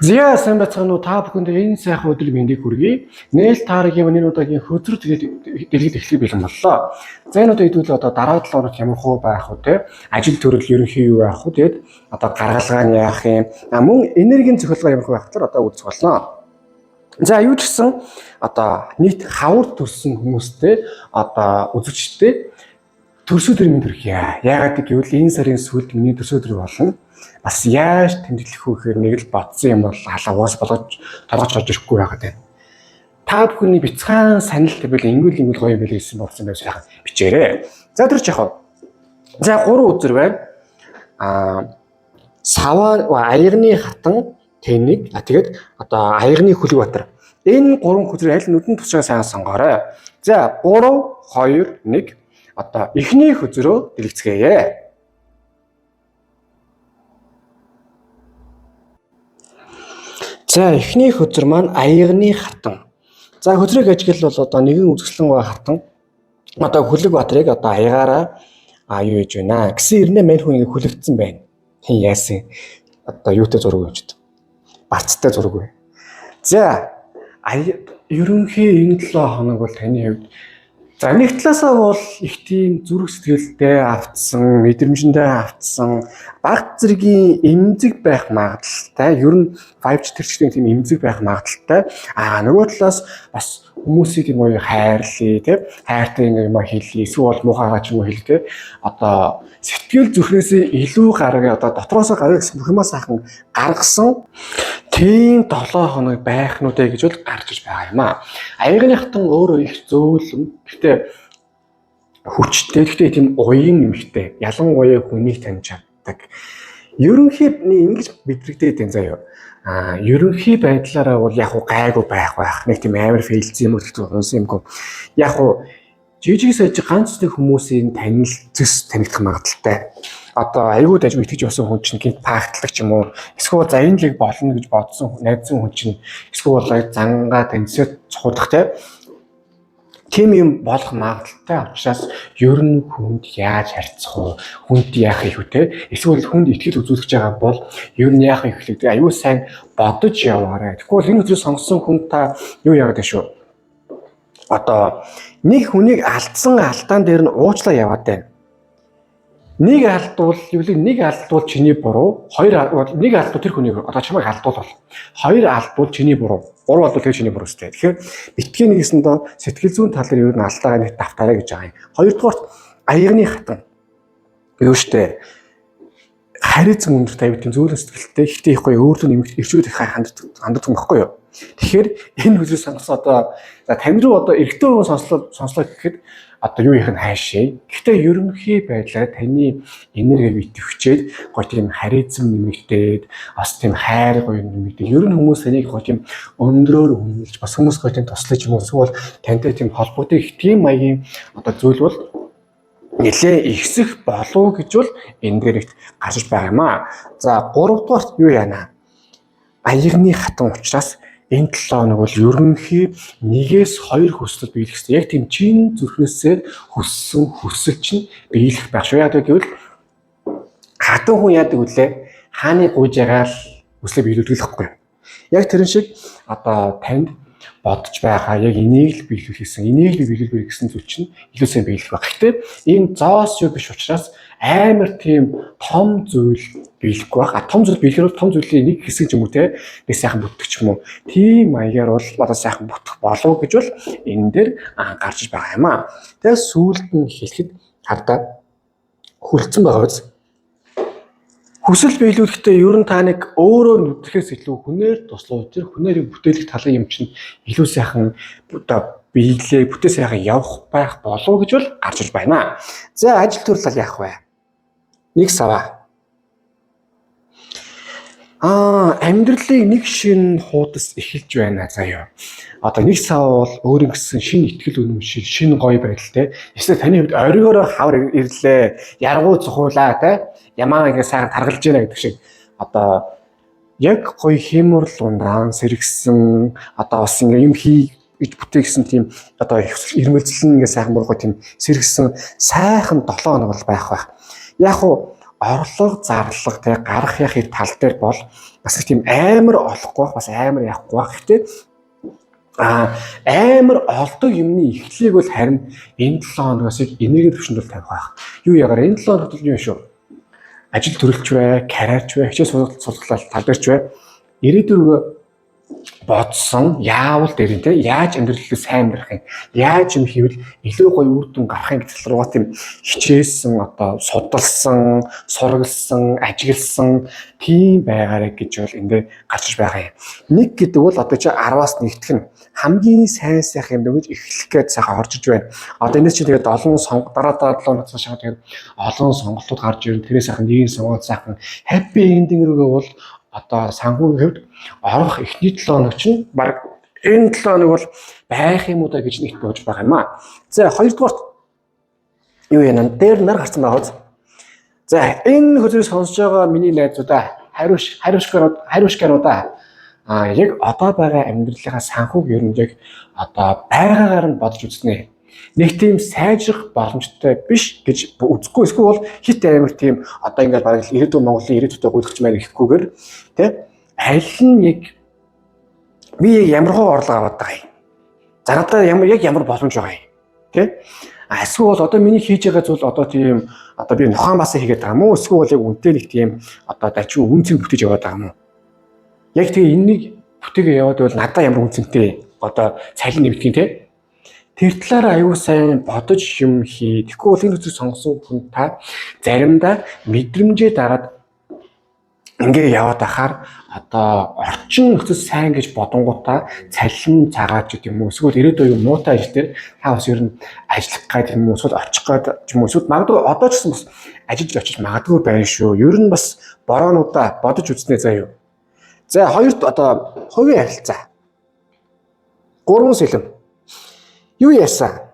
Зя сайн байцгаана уу, та бүхэнд энэ сайхан өдрийн мэндийг хүргэе. Нээл тааргийн энэ удаагийн хөзөр дэлгэд эхлэх бэлэн боллоо. За энэ удаа хэдүүлээ одоо дараа 7 хоногт ямар хуу байх вэ те? Ажил төрөл ерөнхий юу байх вэ? Тэгэд одоо гаргалгаа нь яах юм? А мөн энергийн зохиолгоо ямар хуу байх талаар одоо үзэх болно. За юу ч гэсэн одоо нийт хавар төрсэн хүмүүстэй одоо үзэгчтэй төрс өдрийн мэнд хүргье. Яагаад гэвэл энэ сарын сүүлд миний төрс өдөр болно. Бас яаж тэмдэглэх вэ гэхээр нэг л бодсон юм бол халаагаас болгож толгож орж ирэхгүй байгаад байна. Та бүхний бяцхан санал тавил ингүүл ингүүл гоё юм билээ гэсэн бодсон байв сайхан бичээрэй. За тэр ч яах вэ? За гурван үзэр байна. Аа саваа аягны хатан тэнэг а тэгээд одоо аягны хүлэг батар. Энэ гурван хүзрийг аль нүдэн тусчаа сайн сонгоорой. За 3 2 1 одоо эхний хөзрөө дэлгэцгээе. За эхний хөзөр маань аягны хатан. За хөзрийг ажиглал бол одоо нэгэн үзэсгэлэн гой хатан одоо хүлэг батрыг одоо аягаараа а юу хийж байна гэсэн ирнэ мань хүн ингэ хүлэгдсэн байна. Хин яасан одоо юутай зураг явж байна. Барцтай зураг вэ. За ерөнхий энэ 7 хоног бол таны хувьд за нэг талаасаа бол их тийм зүрх сэтгэлдээ автсан, мэдрэмжэндээ автсан, баг зэргийн эмзэг байх магадлалтай. Ер нь 5G тэр чигтэн тийм эмзэг байх магадлалтай. Аа нөгөө талаас бас хүмүүсийг тийм гоё хайрлая, тийм хайртай ингэ юм хэлье, эсвэл бол муухайгаа ч юм уу хэлье, тийм одоо сэтгэл зүрхнээсээ илүү гаргая, одоо дотроосоо гаргая гэсэн бүх юмаа сайхан гаргасан тийм 7 хоног байх нь үү гэж бол гарч иж байгаа юм аа. Аягны хатан өөрөө их зөөлөн, гэхдээ хүчтэй, гэхдээ тийм уян нэмэгтэй. Ялангуяа хүнийг таньж чаддаг. Ерөнхий ингэж мэдрэгдээд байна заяа. Аа ерөнхий байдлаараа бол яг уу гайгүй байх байх. Нэг тийм амар фейлцсэн юм уу гэдэг унсан юмгүй. Яг уу жижиг сажиг ганц нэг хүмүүсийн танил зэс танигдах магадлалтай. Одоо айгүй дажгүй итгэж явсан хүн чинь гинт паагтлаг ч юм уу эсвэл за энэ лиг болно гэж бодсон найдсан хүн чинь эсвэл зангаа таньсаад цухудах те тийм юм болох магадлалтай учраас ер нь хүнд яаж харьцах вэ? Хүнд яах их вэ те? Эсвэл хүнд итгэл үзүүлж байгаа бол ер нь яах их вэ? Аюу сайн бодож яваарай. Тэгэхгүй бол энэ өдрийг сонгосон хүн та юу яагаад вэ шүү? Одоо нэг хүнийг алдсан алдаан дээр нь уучлаа яваад байна. Нэг алдвал юу л нэг алдвал чиний буруу, хоёр нэг алдвал тэр хүнийг одоо чамайг алдвал бол. Хоёр алдвал чиний буруу, гурав алдвал тэр чиний буруу үстэй. Тэгэхээр битгий нэгсэн доо сэтгэл зүйн тал дээр ер нь алдаагаа нэг давтаарай гэж байгаа юм. Хоёрдугаарт аягны хатан. Юу штэ харизм өндөр тавь тийм зөөлөн сэтгэлтэй ихтэй их гоё өөрлөө нэмэгт ирчүүд их ханддаг юм баггүй юу. Тэгэхээр энэ хүзээ сонгосон одоо за тань руу одоо эрэгтэй хүн сонслоо гэхэд одоо юу их нь хайшээ. Гэхдээ ерөнхий байдлаар таны энергийг идэвхжээд гоё тийм харизм нэмэгдээд бас тийм хайр гоё нэмэгдээд ер нь хүмүүс таныг гоё тийм өндрөөр үнэлж бас хүмүүс гоё тийм туслаж юм уу эсвэл тантай тийм холбогдох их тийм маягийн одоо зүйл бол нэлээ ихсэх болов гэж бол энэ дээр их гарч байгаа юм аа. За гуравдугаарт юу яана? Аягны хатан учраас энэ 7 хоног бол ерөнхий нэгээс хоёр хүсэл биелэх хэрэгтэй. Яг тийм чин зүрхнээсээ хүссэн хүсэл чинь биелэх байх шүү. Яг гэвэл хатан хүн яадаг вүлээ? Хааны гуйж байгаа л хүслээ биелүүлэх байхгүй. Яг тэрэн шиг одоо танд бодож байгаа яг энийг л биелүүлэх гэсэн, энийг л биелүүлэх гэсэн зүйл чинь илүү сайн биелэх байх. Гэхдээ энэ зоос юу биш учраас амар тийм том зүйл биелэхгүй байх. А том зүйл биелэхээр бол том зүйлийн нэг хэсэг ч юм уу те нэг сайхан бүтэх ч юм уу. Тийм маягаар бол одоо сайхан бүтэх болов гэж бол энэ дээр гарч байгаа юм аа. Тэгээ сүүлд нь хэлэхэд хардаа хүлцэн байгаа биз. Хүсэл биелүүлэхдээ ер нь та нэг өөрөө нүдэхээс илүү хүнээр туслуу тэр хүнээр бүтээлэх талын юм чинь илүү сайхан одоо биелээ бүтээ сайхан явах байх болов гэж бол гарч иж байна. За ажил төрөл яах вэ? Нэг саваа. Аа амьдралын нэг шин хуудас эхэлж байна заяа. Одоо нэг сав бол өөрийн гэсэн шинэ итгэл үнэмшил, шинэ гоё байдалтай. Эсвэл таны хувьд оригоороо хавар ирлээ, яргуу цухуулаа те. Ямаа ингээ сайхан таргалж байна гэдэг шиг одоо яг гоё хийморл ундаан сэргсэн одоо бас ингээ юм хий гэж бүтээгсэн тийм одоо ирмэлзэл нь ингээ сайхан бургой тийм сэргсэн сайхан 7 хоног бол байх байх. Яг уу Орлого, зарлага, тэ гарах яхыг тал дээр бол бас их тийм амар олохгүй байх, бас амар явахгүй байх. Гэхдээ амар олдог юмны эхлэлийг бол харин энэ 7 хоногоос энерги төвшөнд бол тавих байх. Юу ягаар энэ 7 хоногт бол юу шүү? Ажил төрөлч бай, карьерч бай, хичээл сургалал тал дээрч бай. Ирээдүйн бодсон яавал дээр нь те яаж амьдралыг сайн амьдрах юм, яаж юм хийвэл илүү гоё үр дүн гарах юм гэдэг руугаа тийм хичээсэн, одоо судалсан, сургалсан, ажигласан тийм байгаарэ гэж бол энэ дээр гарч иж байгаа юм. Нэг гэдэг бол одоо чи 10-аас нэгтгэх нь хамгийн сайн сайхан юм дөнгөж эхлэх гээд сайхан орж иж байна. Одоо энэс чи тэгээд олон сонго дараа дараа 7 хоног цаашаа тэгээд олон сонголтууд гарч ирнэ. Тэрээс сайхан нэгийг сонгоод сайхан happy ending рүүгээ бол одоо санхүүгийн хувьд орох эхний 7 хоног чинь баг энэ 7 хоног бол байх юм уу да гэж нэгт бодож байгаа юм аа. За, хоёрдугаарт юу яана дээр нар гарсан байгаа биз. За, энэ хөзрийг сонсож байгаа миний найзуудаа, хариуш хариушгарууд хариушгаруудаа, яг одоо байгаа амьдралынхаа санхүүг ер нь яг одоо байгаагаар нь бодож үзнэ. Нэг тийм сайжрах боломжтой биш гэж үзэхгүй, эсвэл бол хит амар тийм одоо ингээд бараг л ирээдүйн Монголын ирээдүйдээ гуйдах юм гэхгүйгээр тэ аль нь яг би яг ямар хуу орлого аваад байгаа юм. За, надад ямар яг ямар боломж байгаа юм. Тэ? А эсвэл бол одоо миний хийж байгаа зүйл одоо тийм одоо би нохоон басаа хийгээд байгаа юм уу? Эсвэл бол яг үнэтэй нэг тийм одоо дажгүй үнцэн бүтээж яваад байгаа юм уу? Яг тэгээ энэнийг бүтээгээ яваад байвал надад ямар үнцэнтэй одоо цалин нэмэгдэх юм те? Тэр талаараа аюу сайн бодож юм хий. Тэгэхгүй бол энэ үзэг сонгосон хүн та заримдаа мэдрэмжээ дагаад ингээ яваад ахаар одоо орчин нөхцөл сайн гэж бодонгуудаа цалин цагаач гэдэг юм уу, эсвэл ирээдүйн муутай ажил дээр та бас ер нь ажиллах гад юм уу, эсвэл очих гад юм уу, эсвэл магадгүй одоо ч гэсэн бас ажиллаж очиж магадгүй байна шүү. Ер нь бас бороонуудаа бодож үзнэ заяа. За, хоёрт одоо хувийн харилцаа. Гурван сэлэм. Юу яасан?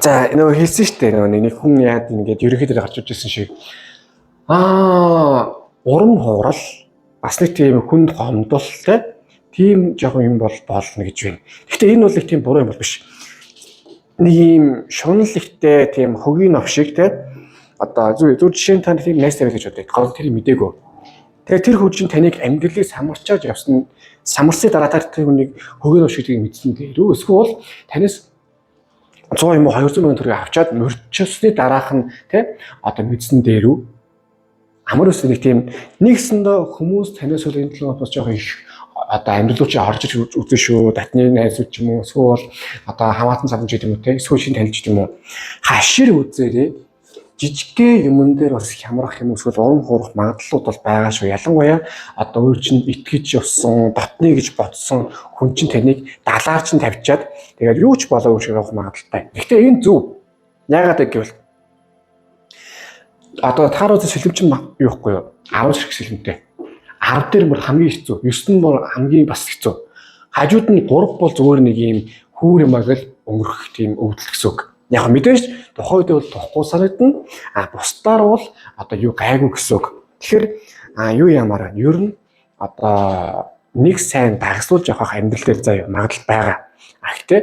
За, нөгөө хэлсэн шүү дээ, нөгөө нэг хүн яад ингээд ерөнхийдөө гарч ирж байсан шиг урам хуурал, бас нэг тийм хүнд гомдолтой тийм жоохон юм бол болно гэж байна. Гэхдээ энэ бол нэг тийм буруу юм бол биш. Нэг юм шунал ихтэй тийм хөгийн нов шиг те одоо зүг зүр жишээ нь та тийм найз тавиал гэж бодъё. Гол тэр мдээгүй. Тэгээ тэр хүн чинь таныг амьдралыг самарчаад явсан, самарсны дараа та тэр хүнийг хөгийн нов шиг гэдгийг мэдсэн дээр үү? Эсвэл танаас 100 юм уу 200 мянган төгрөг авчаад мөрчсөний дараах нь те одоо мэдсэн дээр үү? Амар ус нэг тийм нэгсэндээ хүмүүс танаас бол энэ талаар бас жоохон их одоо амьдрал руу чи орж иж үзэн шүү. Татны найзууд ч юм уу, эсвэл одоо хамаатан самж гэдэг юм уу те, эсвэл шин танилж гэдэг юм уу. Хашир үзээрэй. Жижигхэн юмн дээр бас хямрах юм эсвэл урам хуурах магадлалууд бол байгаа шүү. Ялангуяа одоо өөр чинь итгэж явсан, дотны гэж бодсон хүн чинь таныг далаар чинь тавьчаад тэгээд юу ч болоогүй шиг явах магадлалтай. Гэхдээ энэ зөв. Яагаад гэвэл одоо тааруу сэлэм чинь юу ихгүй юу? 10 ширхэг сэлэмтэй. 10 дээр бүр хамгийн хэцүү. 9 нь бүр хамгийн бас хэцүү. Хажууд нь 3 бол зүгээр нэг юм хүүр юм аа гэл өнгөрөх тийм өвдөл гэсэн үг. Яг мэдээж тухайн үед бол тухгүй санагдана. А бусдаар бол одоо юу гайгүй гэсэн үг. Тэгэхээр юу ямаараа ер нь одоо нэг сайн дагсуулж явах амьдрал дээр заяа магадлал байгаа. А гэхдээ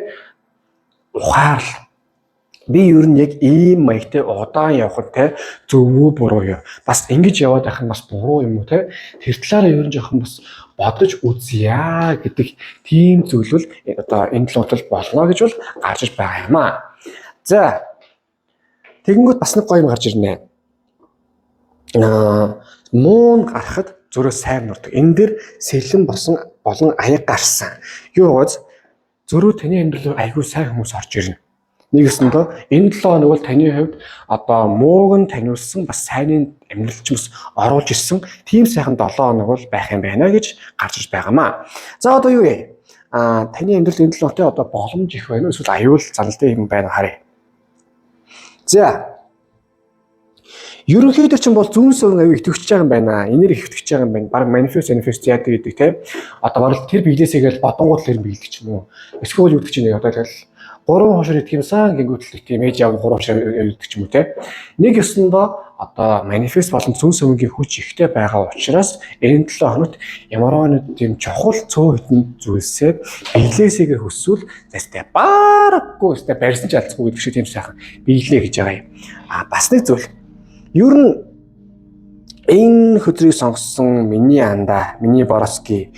ухаарл би ер нь яг ийм маягтай удаан явах нь те зөв үү буруу юу? Бас ингэж яваад байх нь бас буруу юм уу те? Тэр талаараа ер нь жоохон бас бодож үзье гэдэг тийм зүйл бол одоо энэ талууд болно гэж бол гарч иж байгаа юм аа. За, тэгэнгүүт бас нэг гоё юм гарч ирнэ. Муун гарахад зөрөө сайн нурдаг. Энэ дээр сэлэн босон болон аяг гарсан. Юу гоц зөрөө таны амьдрал руу айгүй сайн хүмүүс орж ирнэ. Нэгэсэндээ энэ 7 хоног бол таны хувьд одоо мууг нь таниулсан, бас сайнны амьдрал ч бас оруулж ирсэн тийм сайхан 7 хоног бол байх юм байна гэж гарч иж байгаамаа. За, одоо юу вэ? Таны амьдрал энэ 7 хоногт одоо боломж их байна уу, эсвэл аюул заналтай юм байна харъя. За, ерөнхийдөө чинь бол зүүн суван аюу итгэвч байгаа юм байна. Энээр их итгэвч байгаа юм байна. Бараг manifest яадаг гэдэг те. Одоо бараг тэр биелээсээ л бодонгууд л тэр биелдэг ч юм уу. Эсвэл юу гэдэг чинь одоо тэгэл гурван хошор идэх юмсан гингүүтэл тийм ээж аав гурван хошор идэх ч юм уу те. Нэг ёсондоо одоо манифест болон зүүн сувангийн хүч ихтэй байгаа учраас энэ 7 хоногт ямар нэг тийм чухал цөө хитэн зүйлсээ биелээсээгээ хүсвэл застай бараггүй өстэй барьсан ч алдахгүй гэдэг шиг тийм сайхан биелээ гэж байгаа юм. А бас нэг зүйл Ер нь энэ хөзрийг сонгосон миний андаа, миний Бороски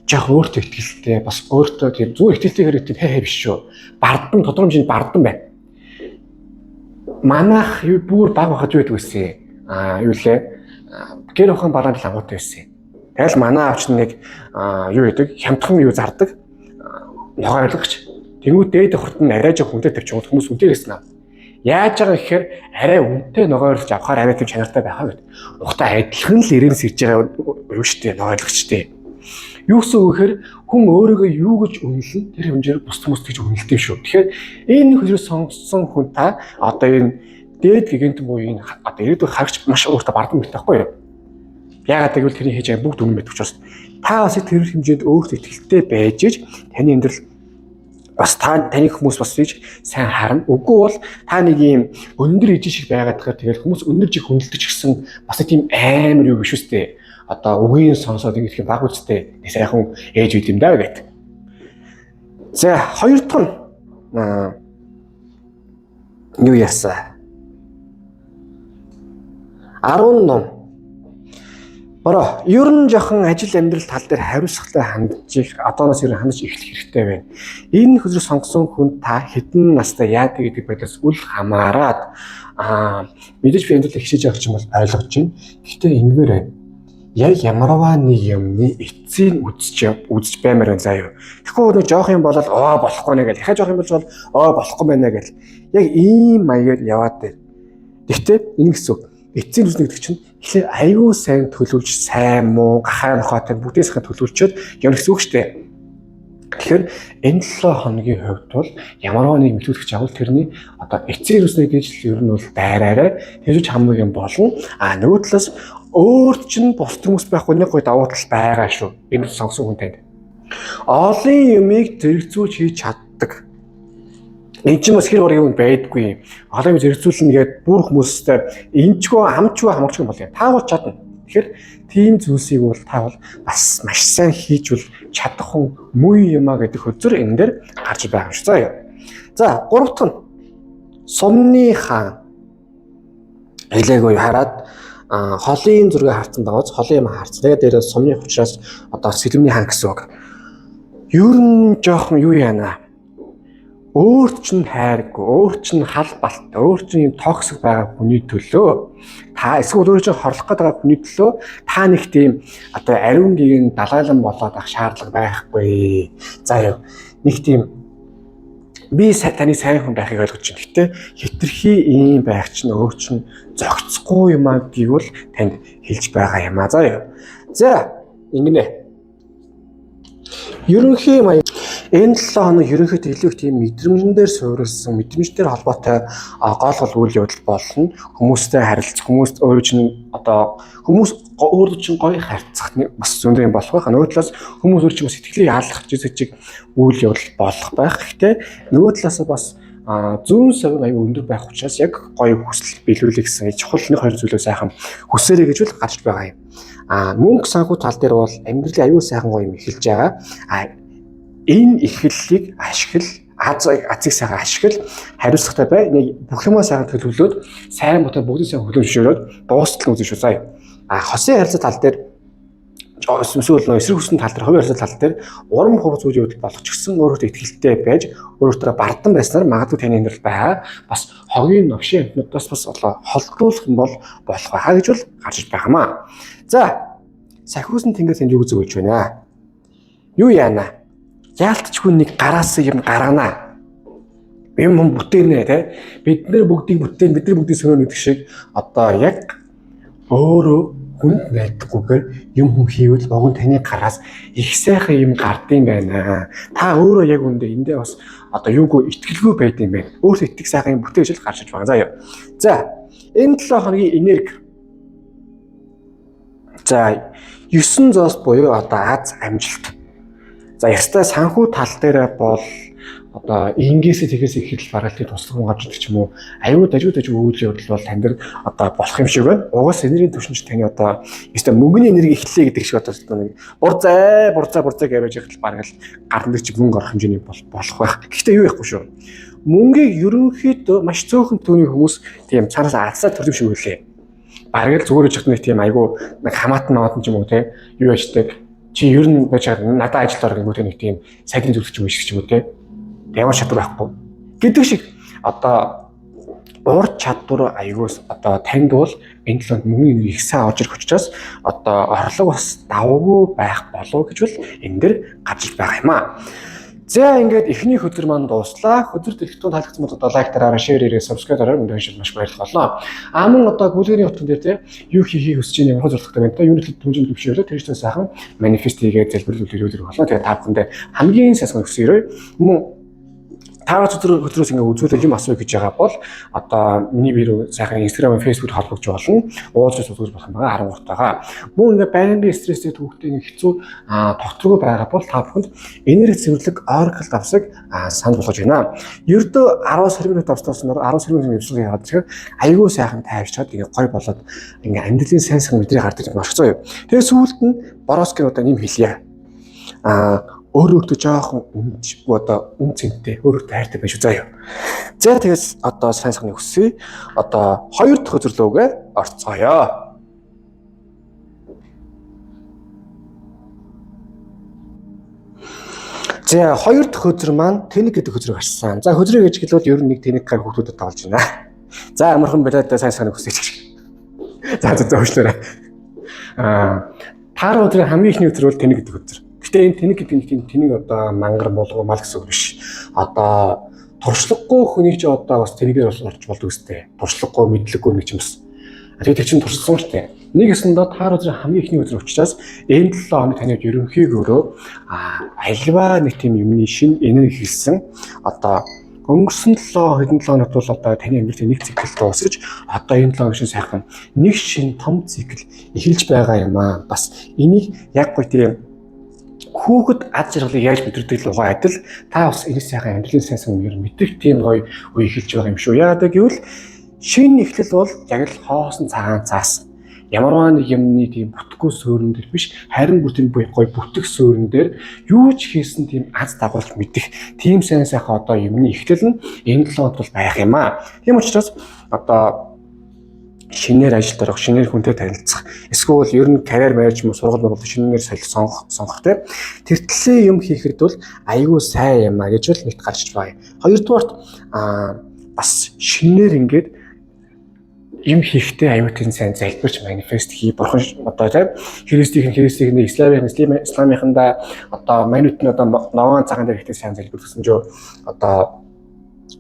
жоох өөртөө итгэлтэй, бас өөртөө тийм зүгээр итгэлтэй хэрэг тийм хэ биш шүү. Бардан тодорхой хэмжээнд бардан байна. Манайх бүр баг байхад юу гэдэг вэ? Юу лээ? Гэр ухаан бараан лангуутай байсан. Тэгэл манай аавч нэг юу гэдэг хямдхан юу зардаг ногоо ойлгогч. Тэнгүүд дээд давхарт нь арай жоох үнэтэй тавьчихвал хүмүүс үнэтэй гэсэн аа. Яаж байгаа гэхээр арай үнэтэй ногоо ойлгож авахаар арай тийм чанартай байхаа гэд. Ухтаа адилхан л ирээнс ирж байгаа юу штэ ногоо ойлгогчтэй. Юу гэсэн үг гэхээр хүн өөрийгөө юу гэж үнэлнэ тэр хэмжээр бус хүмүүс гэж үнэлдэг шүү. Тэгэхээр энэ хөлрөө сонгосон хүн та одоо энэ дээд гигантын буюу энэ одоо ирээдүйн харагч маш өөртөө бардан байдаг байхгүй юу? Яагаад гэвэл тэрний хийж байгаа бүгд үнэн байдаг учраас та бас тэр хэмжээнд өөртөө итгэлтэй байж иж таны амьдрал бас та таны хүмүүс бас хийж сайн харна. Үгүй бол та нэг юм өндөр ижил шиг байгаад тахаар тэгэл хүмүүс өндөр жиг хүндэлдэг ч гэсэн бас тийм амар юу биш үстэй. Одоо үгийн сонсоод ингэх юм баг үстэй. Нэг сайхан ээж үйд юм даа гэт. За хоёр дахь нь юу яасан? 10 ном. Бороо, ер нь жоохон ажил амьдрал тал дээр хариуцлагатай хандж их одооноос ер нь хандж эхлэх хэрэгтэй байна. Энэ хөзрөө сонгосон хүн та хэдэн настай яадаг гэдэг байдлаас үл хамааран мэдээж би амьдрал хичээж байгаа ч юм бол ойлгож байна. Гэхдээ ингэмээр байна. Яг ямарваа нэг юмны эцсийг үзэж баймаар байна заа юу. Тэгэхгүй нэг жоох юм болол оо болохгүй нэ гэл. Дахиад жоох юм бол оо болохгүй байна гэл. Яг ийм маягаар яваад байна. Гэхдээ энэ гэсэн үг. Эцсийн үзнэ гэдэг чинь эхлээд айгүй сайн төлөвлөж, сайн муу, гахаа нохойтой бүгдээ сайхан төлөвлөчөөд явна гэсэн үг шүү дээ. Тэгэхээр энэ 7 хоногийн хувьд бол ямарваа нэг мэдлүүлэх жавал тэрний одоо эцсийн үзнэ гэж л ер нь бол дайраарай. Тэр ч хамаагүй юм болно. А нөгөө талаас өөрт чинь бус хүмүүс байхгүй нэг гоё давуу тал байгаа шүү. Энэ сонгосон хүн танд. Олон юмыг зэрэгцүүлж хийж чаддаг. Энэ ч бас хэр бараг юм байдгүй. Олон юм зэрэгцүүлнэ гээд бүр хүмүүстэй энчгөө амчгүй хамагчгүй бол юм. Та бол чадна. Тэгэхээр тийм зүйлсийг бол та бол бас маш сайн хийж бол чадах хүн муу юмаа гэдэг хөзөр энэ дээр гарч байгаа юм шүү. За. За, гурав дахь нь сумны хаан. Хэлээгүй хараад холын зургийг харсан дагаж холын юм харсан. Тэгээд дээр сумны учраас одоо сэлэмний хаан гэсэн үг. Ер нь жоохон юу яана? Өөрт чинь хайргүй, өөрт чинь хал балт, өөрт чинь юм токсик байгаа хүний төлөө та эсвэл өөр чинь хорлох гээд байгаа хүний төлөө та нэг тийм одоо ариун гигэн далайлан болоод ах шаардлага байхгүй. За юу. Нэг тийм би таны сайн хүн байхыг ойлгож байна. Гэтэ хитрхи ийм байх чинь өөр чинь зохицохгүй юм аа гэвэл танд хэлж байгаа юм аа. За юу. За ингэнэ. Ерөнхий маяг энэ 7 хоног ерөнхийдөө илүү их тийм мэдрэмжэн дээр суурилсан, мэдрэмжтэй холбоотой гол гол үйл явдал болно. Хүмүүстэй харилцах, хүмүүс өөрөө чинь одоо хүмүүс өөрөө чинь гоё харьцах бас зөндөө юм болох байх. Нөгөө талаас хүмүүс өөрөө чинь сэтгэлийг алах жижиг үйл явдал болох байх. Гэхдээ нөгөө талаас бас зүүн совин аюу өндөр байх учраас яг гоё хүсэл биелүүлэх гэсэн чухал нэг хоёр зүйлөө сайхан хүсээрэй гэж бол гарч байгаа юм. Мөнгө санхүү тал дээр бол амьдралын аюу сайхан гоё юм эхэлж байгаа. Энэ эхлэлийг ашигла, азыг сайхан ашигла, хариуцлагатай бай. Нэг бүх юмаа сайхан төлөвлөөд, сайн бодоод бүгдийг сайн хөлөмжшөөрөөд дуустал үзэн шүү заа. Хосын харилцаа тал дээр эсвэл нөө эсрэг хүсний тал дээр, хувийн харилцаа тал дээр урам хурц үйл явдал болох ч гэсэн өөрөөрөө итгэлтэй байж, өөрөөрөө бардан байснаар магадгүй таны амьдрал байгаа. Бас хогийн новшийн амьтнуудаас бас холдуулах юм бол болох байхаа гэж бол гарч ир байгаа маа. За, сахиусан тэнгэр танд юу зөвлөж байна? Юу яана? Яалтчгүй нэг гараас юм гаргана. Юм юм бүтээнэ те. Бид нэр бүгдийг бүтээн, бид нар бүгдийг сөрөөнө гэдэг шиг одоо яг өөрөө хүнд найдахгүйгээр юм хүм хийвэл уг нь таны гараас их сайхан юм гардыг байна. Та өөрөө яг үндэ эндээ бас одоо юугүй итгэлгүй байд юм байна. Өөртөө итгэх сайхан юм бүтээж л гарч иж байгаа. За юу. За, энэ 7 хоногийн энерги. За, 9 зоос буюу одоо аз амжилт. За, ястай санхүү тал дээр бол Одоо ингээсээ тэгэхээс их л бараг л туслах хүн гарч ирдэг ч юм уу. Аюу дажгүй дажгүй үйл явдал бол тань дээр одоо болох юм шиг байна. Угаас энергийн түвшин ч таны одоо ёстой мөнгөний энерги эхлэе гэдэг шиг одоо нэг бурзай бурзай бурзай гэж явж байхад бараг л гарн дээр чи мөнгө орох хэмжээний болох байх. Гэхдээ юу яахгүй шүү. Мөнгийг ерөнхийдөө маш цөөхөн түүний хүмүүс тийм цаанаас алсаа төрдөг шиг үлээ. Бараг л зүгээр жихт нэг тийм айгу нэг хамаатан маатан ч юм уу те юу яждаг. Чи ер нь байж байгаа надад ажилд ор гингүүт нэг тийм сайдын зүрх ч юм шиг ч юм уу те. Ямар чадвар байхгүй гэдэг шиг одоо ур чадвар аягуус одоо танд бол энэ таланд мөнгөний их сайн орж ирэх учраас одоо орлого бас давгүй байх болов гэж бол энэ дэр гарч байгаа юм аа. За ингээд эхний хөзөр маань дууслаа. Хөзөр дэлгэцүүн таалагдсан бол одоо лайк дараарай, шеэр хийрээ, subscribe дараарай. Өндөр шиг маш баярлалаа болно. А мөн одоо гүйлгээний утган дээр те юу хийхийг хүсэж байна, ямар зорилготой байна те юуны төлөө түнжин төвшөөлөө тэр чинь сайхан манифест хийгээд залбирал үлрүүлэх болно. Тэгээ та бүхэндээ хамгийн сайн хүсье. Мөн таараа хөтрөөс ингээ үзүүлэл юм асууя гэж байгаа бол одоо миний бие рүү сайхан Instagram, Facebook холбогдож болно. Уулзаж суулгаж болох юм байгаа 13 тагаа. Мөн ингээ байнгын стресстэй түүхтэй нэг хэцүү тогтворгүй байгаа бол та бүхэнд энерги цэвэрлэг Oracle давсыг санал болгож байна. Ердөө 10-20 минут давстааснаар 10-20 минут явцлага яваад тэгэхээр айгүй сайхан тайвшраад ингээ гой болоод ингээ амьдралын сайн сайхан мэдрийг гардаг юм маш зөө. Тэгээ сүүлд нь Бороскийн удаа нэм хэлье. Өөрөө өөртөө жоохон өмч одоо үн цэнтэй өөр өөртөө хайртай байж заяа. За тэгээс одоо сайн сайхныг хүсье. Одоо хоёр дахь хөзөрлөөгээ орцгоё. За хоёр дахь хөзөр маань тэнэг гэдэг хөзрийг гарсан. За хөзрийг гэж хэлбэл ер нь нэг тэнэг гар хүүхдүүдэд тоглож байна. За амархан билээд сайн сайхныг хүсье. За за зөөшлөөрэй. Таар өдрийн хамгийн ихний өдөр бол тэнэг гэдэг хөзөр. Гэтэ энэ тэнэг гэдэг нь тийм тэнэг одоо мангар булгуу мал гэсэн үг биш. Одоо туршлагагүй хүний чи одоо бас тэнэгээр болж болдог үстэй. Туршлагагүй мэдлэггүй нэг юм бас. Тэгээд тэр чинь туршсан шүү дээ. Нэг ёсондоо таар өдрийн хамгийн ихний өдөр учраас энэ 7 хоног таны ерөнхийгөөрөө альва нэг тийм юмны шин энерги хэлсэн одоо өнгөрсөн 7 хэдэн 7 хоногт бол одоо таны амьдралын нэг цикл дуусаж одоо энэ 7 хоног шин сайхан нэг шин том цикл эхэлж байгаа юм аа. Бас энийг яг гоо тийм хүүхэд ад жаргалыг яаж мэдэрдэг л угаа адил та бас энэ сайхан амьдралын сайн сайн үеэр мэдэх тийм гоё үе эхэлж байгаа юм шүү. Яагаад гэвэл шинэ эхлэл бол яг л хоосон цагаан цаас. Ямарваа нэг юмны тийм бүтггүй суурин дээр биш харин бүр тийм гоё бүтэх суурин дээр юу ч хийсэн тийм аз дагуулж мэдэх тийм сайн сайхан одоо юмны эхлэл нь энэ 7 хоногт бол байх юм аа. Тийм учраас одоо шинээр ажилд орох, шинээр хүнтэй танилцах, эсвэл ер нь карьер марж юм уу сургууль мургуул шинээр солих сонгох тийм тэр төлөө юм хийхэд бол айгүй сайн юм а гэж бол нэгт гарч байгаа юм. Хоёрдугаарт бас шинээр ингээд юм хийхдээ аюу тийм сайн залбирч манифест хий. Бурхан одоо тийм Христийн Исламын исламынхандаа одоо манут нь одоо ногоон цагаан дээр ихтэй сайн залбир гэсэн чинь одоо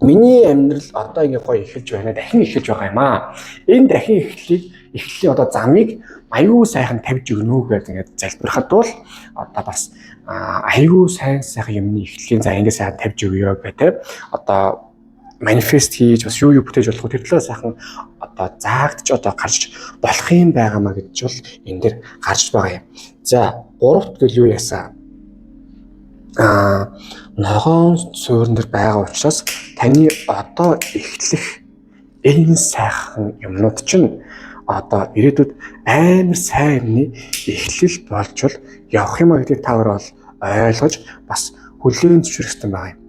миний амьдрал одоо ингэ гоё эхэлж байна. Дахин эхэлж байгаа юм аа. Энэ дахин эхлэлийн одоо замыг аюу сайхан тавьж өгнө гэж ингээд залбирхад бол одоо бас аюу сайн сайхан юмны эхлэлийн за ингэ сайхан тавьж өгөө гэх тийм одоо манифест хийж бас юу бүтээж болох вэ? Тэр талаар сайхан одоо заагдж одоо гарч болох юм байгаамаа гэж бол энэ дэр гарч байгаа юм. За гуравт гэл юу яасан? Ногоон суурин дээр байгаа учраас таны одоо эхлэх энэ сайхан юмнууд чинь одоо ирээдүйд амар сайн юмны эхлэл болж бол явах юм а гэдгийг та өөр бол ойлгож бас хүлээн зөвшөөрөх хэрэгтэй байгаа юм.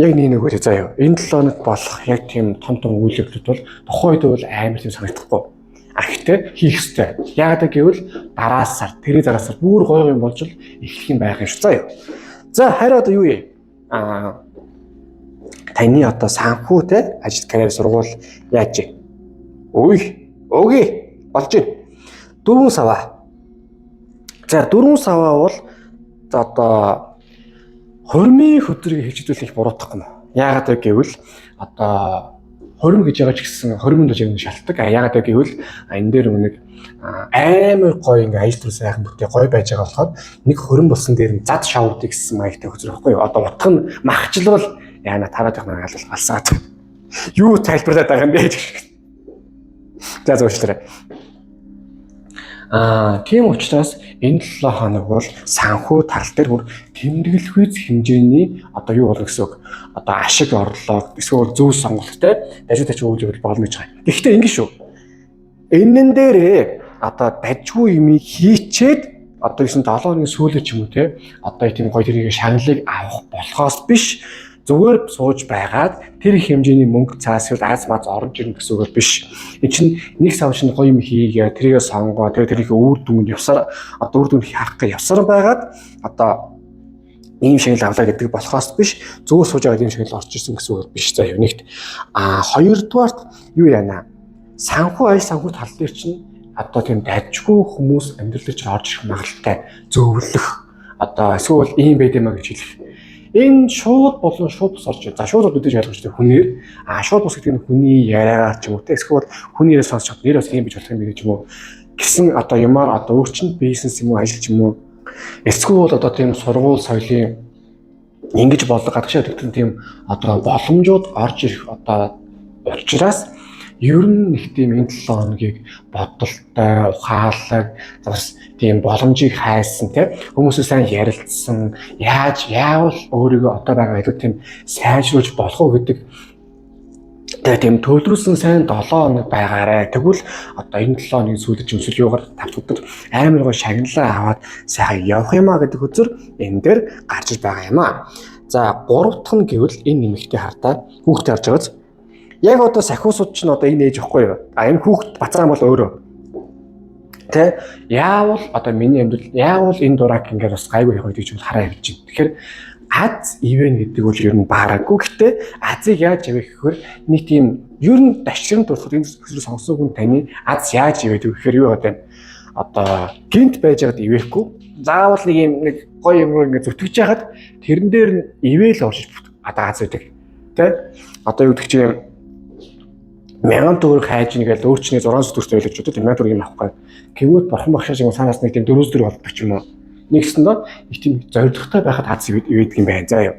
Яг нэг нөгөө заяа. Энэ 7 хоногт болох яг тийм том том үйл явдлууд бол тухайн үед бол амар тийм санагдахгүй. А гэхдээ хийх ёстой. Яагаад гэвэл дараа сар, тэрний дараа сар бүр гоё юм болж л эхлэх юм байх юм шүү заяа. За харин одоо юу юм? Таны одоо санхүү те ажил карьер сургууль яаж вэ? Үй, өгье болж байна. 4 саваа. За 4 саваа бол за одоо хурмын хөдрийг хилчдүүлэх буруутгах юм. Яагаад гэвэл одоо хурим гэж байгаа ч гэсэн хуримд бол юм шалтгаан. Яагаад гэвэл энэ дээр нэг амар гоё ингээ ажил төр сайхан бүтээ гоё байж байгаа болохоор нэг хурим болсон дээр нь зад шавуудыг гэсэн маягтай хөзөр байхгүй юу? Одоо утга нь махчлавал яана тараад явах нэг алсаад. Юу тайлбарлаад байгаа юм бэ гэж. За зөөчлөрэй. Тийм учраас энэ 7 хоног бол санхүү тал дээр бүр тэмдэглэхүйц хэмжээний одоо юу болно гэсэн үг. Одоо ашиг орлого эсвэл зөв сонголттой дажгүй таж үйл явдал болно гэж байгаа. Гэхдээ ингэ шүү. Энэн дээрээ одоо дажгүй юм хийчээд одоо гэсэн 7 хоногийн сүүлээр ч юм уу те одоо тийм гоё тэрийг шагналыг авах болохоос биш, зүгээр сууж байгаад тэр их хэмжээний мөнгө цаас эсвэл аз маз орж ирнэ гэсэн үг биш. Энд чинь нэг сав шинэ гоё юм хийгээ, тэрийгэ сонгоо, тэр тэрийнхээ үр дүнд явсаар одоо үр дүнд харах гэж явсаар байгаад одоо ийм шагнал авлаа гэдэг болохоос биш, зүгээр сууж байгаад ийм шагнал орж ирсэн гэсэн үг биш. За, нэгт. Хоёрдугаарт юу яана? Санхүү, аял санхүү тал дээр чинь одоо тийм дажгүй хүмүүс амьдрал дээр чинь орж ирэх магадлалтай, зөвлөх одоо эсвэл ийм байд юм а гэж хэлэх. Энэ шууд болон шууд бус орж ирээ. За, шууд бол мэдээж ойлгомжтой хүнээр. Шууд бус гэдэг нь хүний яриагаар ч юм уу те эсвэл хүний яриа сонсч чад нэр бас ийм биж болох юм бэ гэж юм уу гэсэн одоо юмар одоо өөрчн бизнес юм уу, ажил ч юм уу, эсвэл одоо тийм сургууль соёлын ингэж болго гадагшаа өгдөг тийм одоо боломжууд орж ирэх одоо учраас ер нь нэг тийм энэ 7 хоногийг бодолтой, ухаалаг, бас тийм боломжийг хайсан те хүмүүсээ сайн ярилцсан, яаж яавал өөрийгөө одоо байгаа илүү тийм сайжруулж болох уу гэдэг тэгээ тийм төвлөрүүлсэн сайн 7 хоног байгаарэ. Тэгвэл одоо энэ 7 хоногийн сүүлд ч өсөл юугаар 5 өдөр амар гоо шагналаа аваад сайхан явах юм а гэдэг үзэр энэ дээр гарч ир байгаа юм а. За, 3 дахь нь гэвэл энэ нэмэгтэй хартаа хүүхдээ харж байгааз яг одоо сахиусууд чинь одоо энэ ээж ихгүй юу? Энэ хүүхд бацаан бол өөрөө. Тэ яавал одоо миний амьдрал яавал энэ дурак ингээд бас гайгүй явах гэдэг чинь хараа явж байна. Тэгэхээр аз ивэн гэдэг бол ер нь баараагүй. Гэтэ азыг яаж явах гэхээр нэг тийм ер нь дашрын дурсах энэ төсөл сонгосон хүн таны аз яаж ивэдэг гэхээр юу гэдэг вэ? Одоо гинт байж байгаад ивэхгүй. Заавал нэг юм нэг гоё юм ингээд зүтгэж яхад тэрэн дээр нь ивэл орж одоо аз байдаг. Тэ? Одоо юу гэдэг чинь 1000 төгрөг хайж ийн гээл өөр чиний 600 төгрөгтэй байлж бодод 1000 төгрөг юм авах гэх. Гэвүүт бурхан багшаа шиг цаанаас нэг тийм 400 төгрөг олддог ч юм уу. Нэгсэндээ их тийм зоригтой байхад аз ивэдэг юм байна заа юу.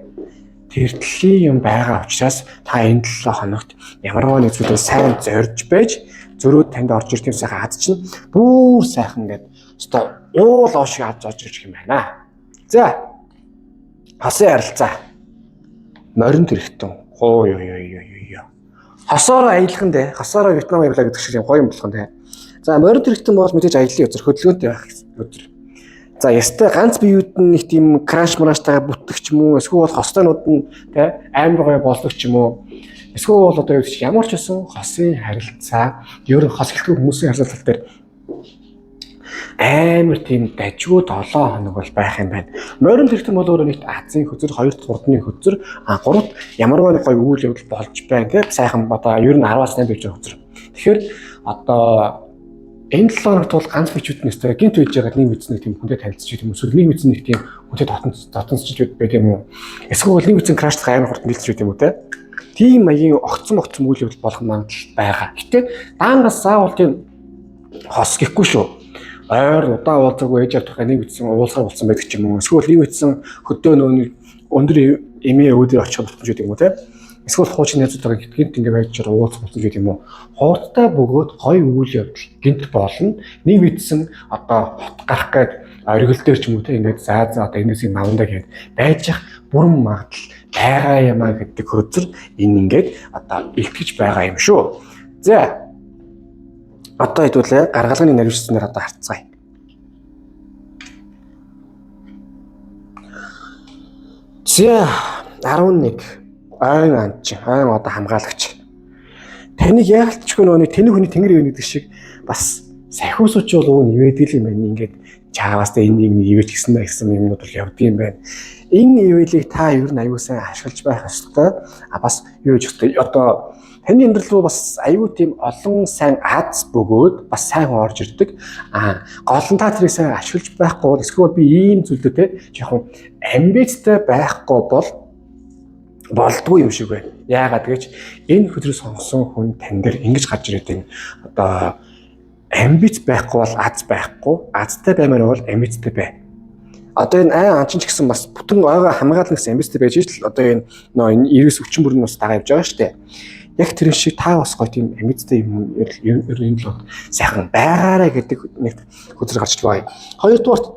Тэр төрлийн юм байгаа учраас та энэ 7 хоногт ямарваа нэг зүйлээ сайн зорж байж зөрүүд танд орж ирэх тийм сайхан аз чинь бүр сайхан ингээд өстой уул оо шиг аз орж ирэх юм байна. За, хосын харилцаа. Морин тэрхтэн. Хоо ёо ёо ёо ёо. Хосоороо аялах нь дээ. Хосоороо Вьетнам явлаа гэдэг шиг юм гоё юм болох нь дээ. За, морин тэрхтэн бол мэдээж аялын өдөр, хөдөлгөөнтэй байх өдөр. За, ястай ганц биеуд нь нэг тийм краш мраштайгаа бүтдэг ч юм уу, эсвэл хостойнууд нь тэ амар гоё болдог ч юм уу. Эсвэл бол одоо юу гэж ямар ч байсан хосын харилцаа, ер нь хос гэлтгүй хүмүүсийн харилцаа тал дээр амар тийм дажгүй 7 хоног бол байх юм байна. Морин тэрхтэн бол өөрөө нэгт азийн хөзөр, хоёрт хурдны хөзөр, гуравт ямарваа нэг гоё үйл явдал болж байна тийм сайхан одоо ер нь 10-аас 8 байж байгаа хөзөр. Тэгэхээр одоо энэ 7 хоногт бол ганц бичүүд нь өстой гинт үйж байгаа нэг мэдсэн нэг тийм хүнтэй танилцчих юм эсвэл нэг мэдсэн нэг тийм хүнтэй дотонцчих байт юм уу. Эсвэл нэг мэдсэн крашлах амар хурдан нийлчих юм уу те. Тийм маягийн огцом үйл явдал болох магадлал байгаа. Гэтэ даангаас заавал тийм хос гэхгүй шүү. Ойр удаан уулзаагүй ээж авах нэг үтсэн уулзгаар болсон байдаг ч юм уу. Эсвэл нэг үтсэн хөдөө нөө нэг өндөр эмээ өөдөр очих болох гэдэг юм уу те. Эсвэл хуучин найзуудтайгаа гинт ингэ байж чад уулзах болсон гэдэг юм уу. Хурдтай бөгөөд гоё үйл явдал гинт болно. Нэг үтсэн одоо хот гарах гээд оргил дээр ч юм уу те ингээд заа заа одоо энэсийг мавандаа гээд байж ах бүрэн магадлал байгаа юм а гэдэг хөзөр энэ ингээд одоо илтгэж байгаа юм шүү. За, одоо хэдүүлээ гаргалганы наривчснаар одоо харцгаая. За, 11 ойн анч, ойн одоо хамгаалагч. Таныг яалтчгүй нөгөө нэг тэнэг хүний тэнгэр ивэ гэдэг шиг бас сахиусууч бол уг нь ивэдэг юм байна. Ингээд чааваас та энэ нэг ивэж гисэн да гэсэн юмнууд бол явдсан юм байна. Энэ ивэлийг та ер нь аюу сайн ашиглаж байх ёстой. А бас юу гэж ёстой. Одоо таны амьдрал руу бас аюу тийм олон сайн аз бөгөөд бас сайн орж ирдэг. Гол нь та тэрийг сайн ашиглаж байхгүй бол эсвэл би ийм зүйлдээ те жоохон амбицтай байхгүй бол болдгүй юм шиг байна. Яагаад гэж энэ хөдрөө сонгосон хүн тань дээр ингэж гарч ирээд байна. Одоо амбиц байхгүй бол аз байхгүй, азтай баймаар бол амбицтай бай. Одоо энэ ай анчин ч гэсэн бас бүтэн ойгоо хамгаална гэсэн амбицтай байж ижил одоо энэ нөө энэ 99 хүчин бүрэн бас дагаа явж байгаа шүү дээ. Яг тэр шиг та Та бас гоё тийм амьдтай юм ер нь энэ л сайхан байгаарэ гэдэг нэг хөзөр гарч байгаа юм. Хоёрдугаарт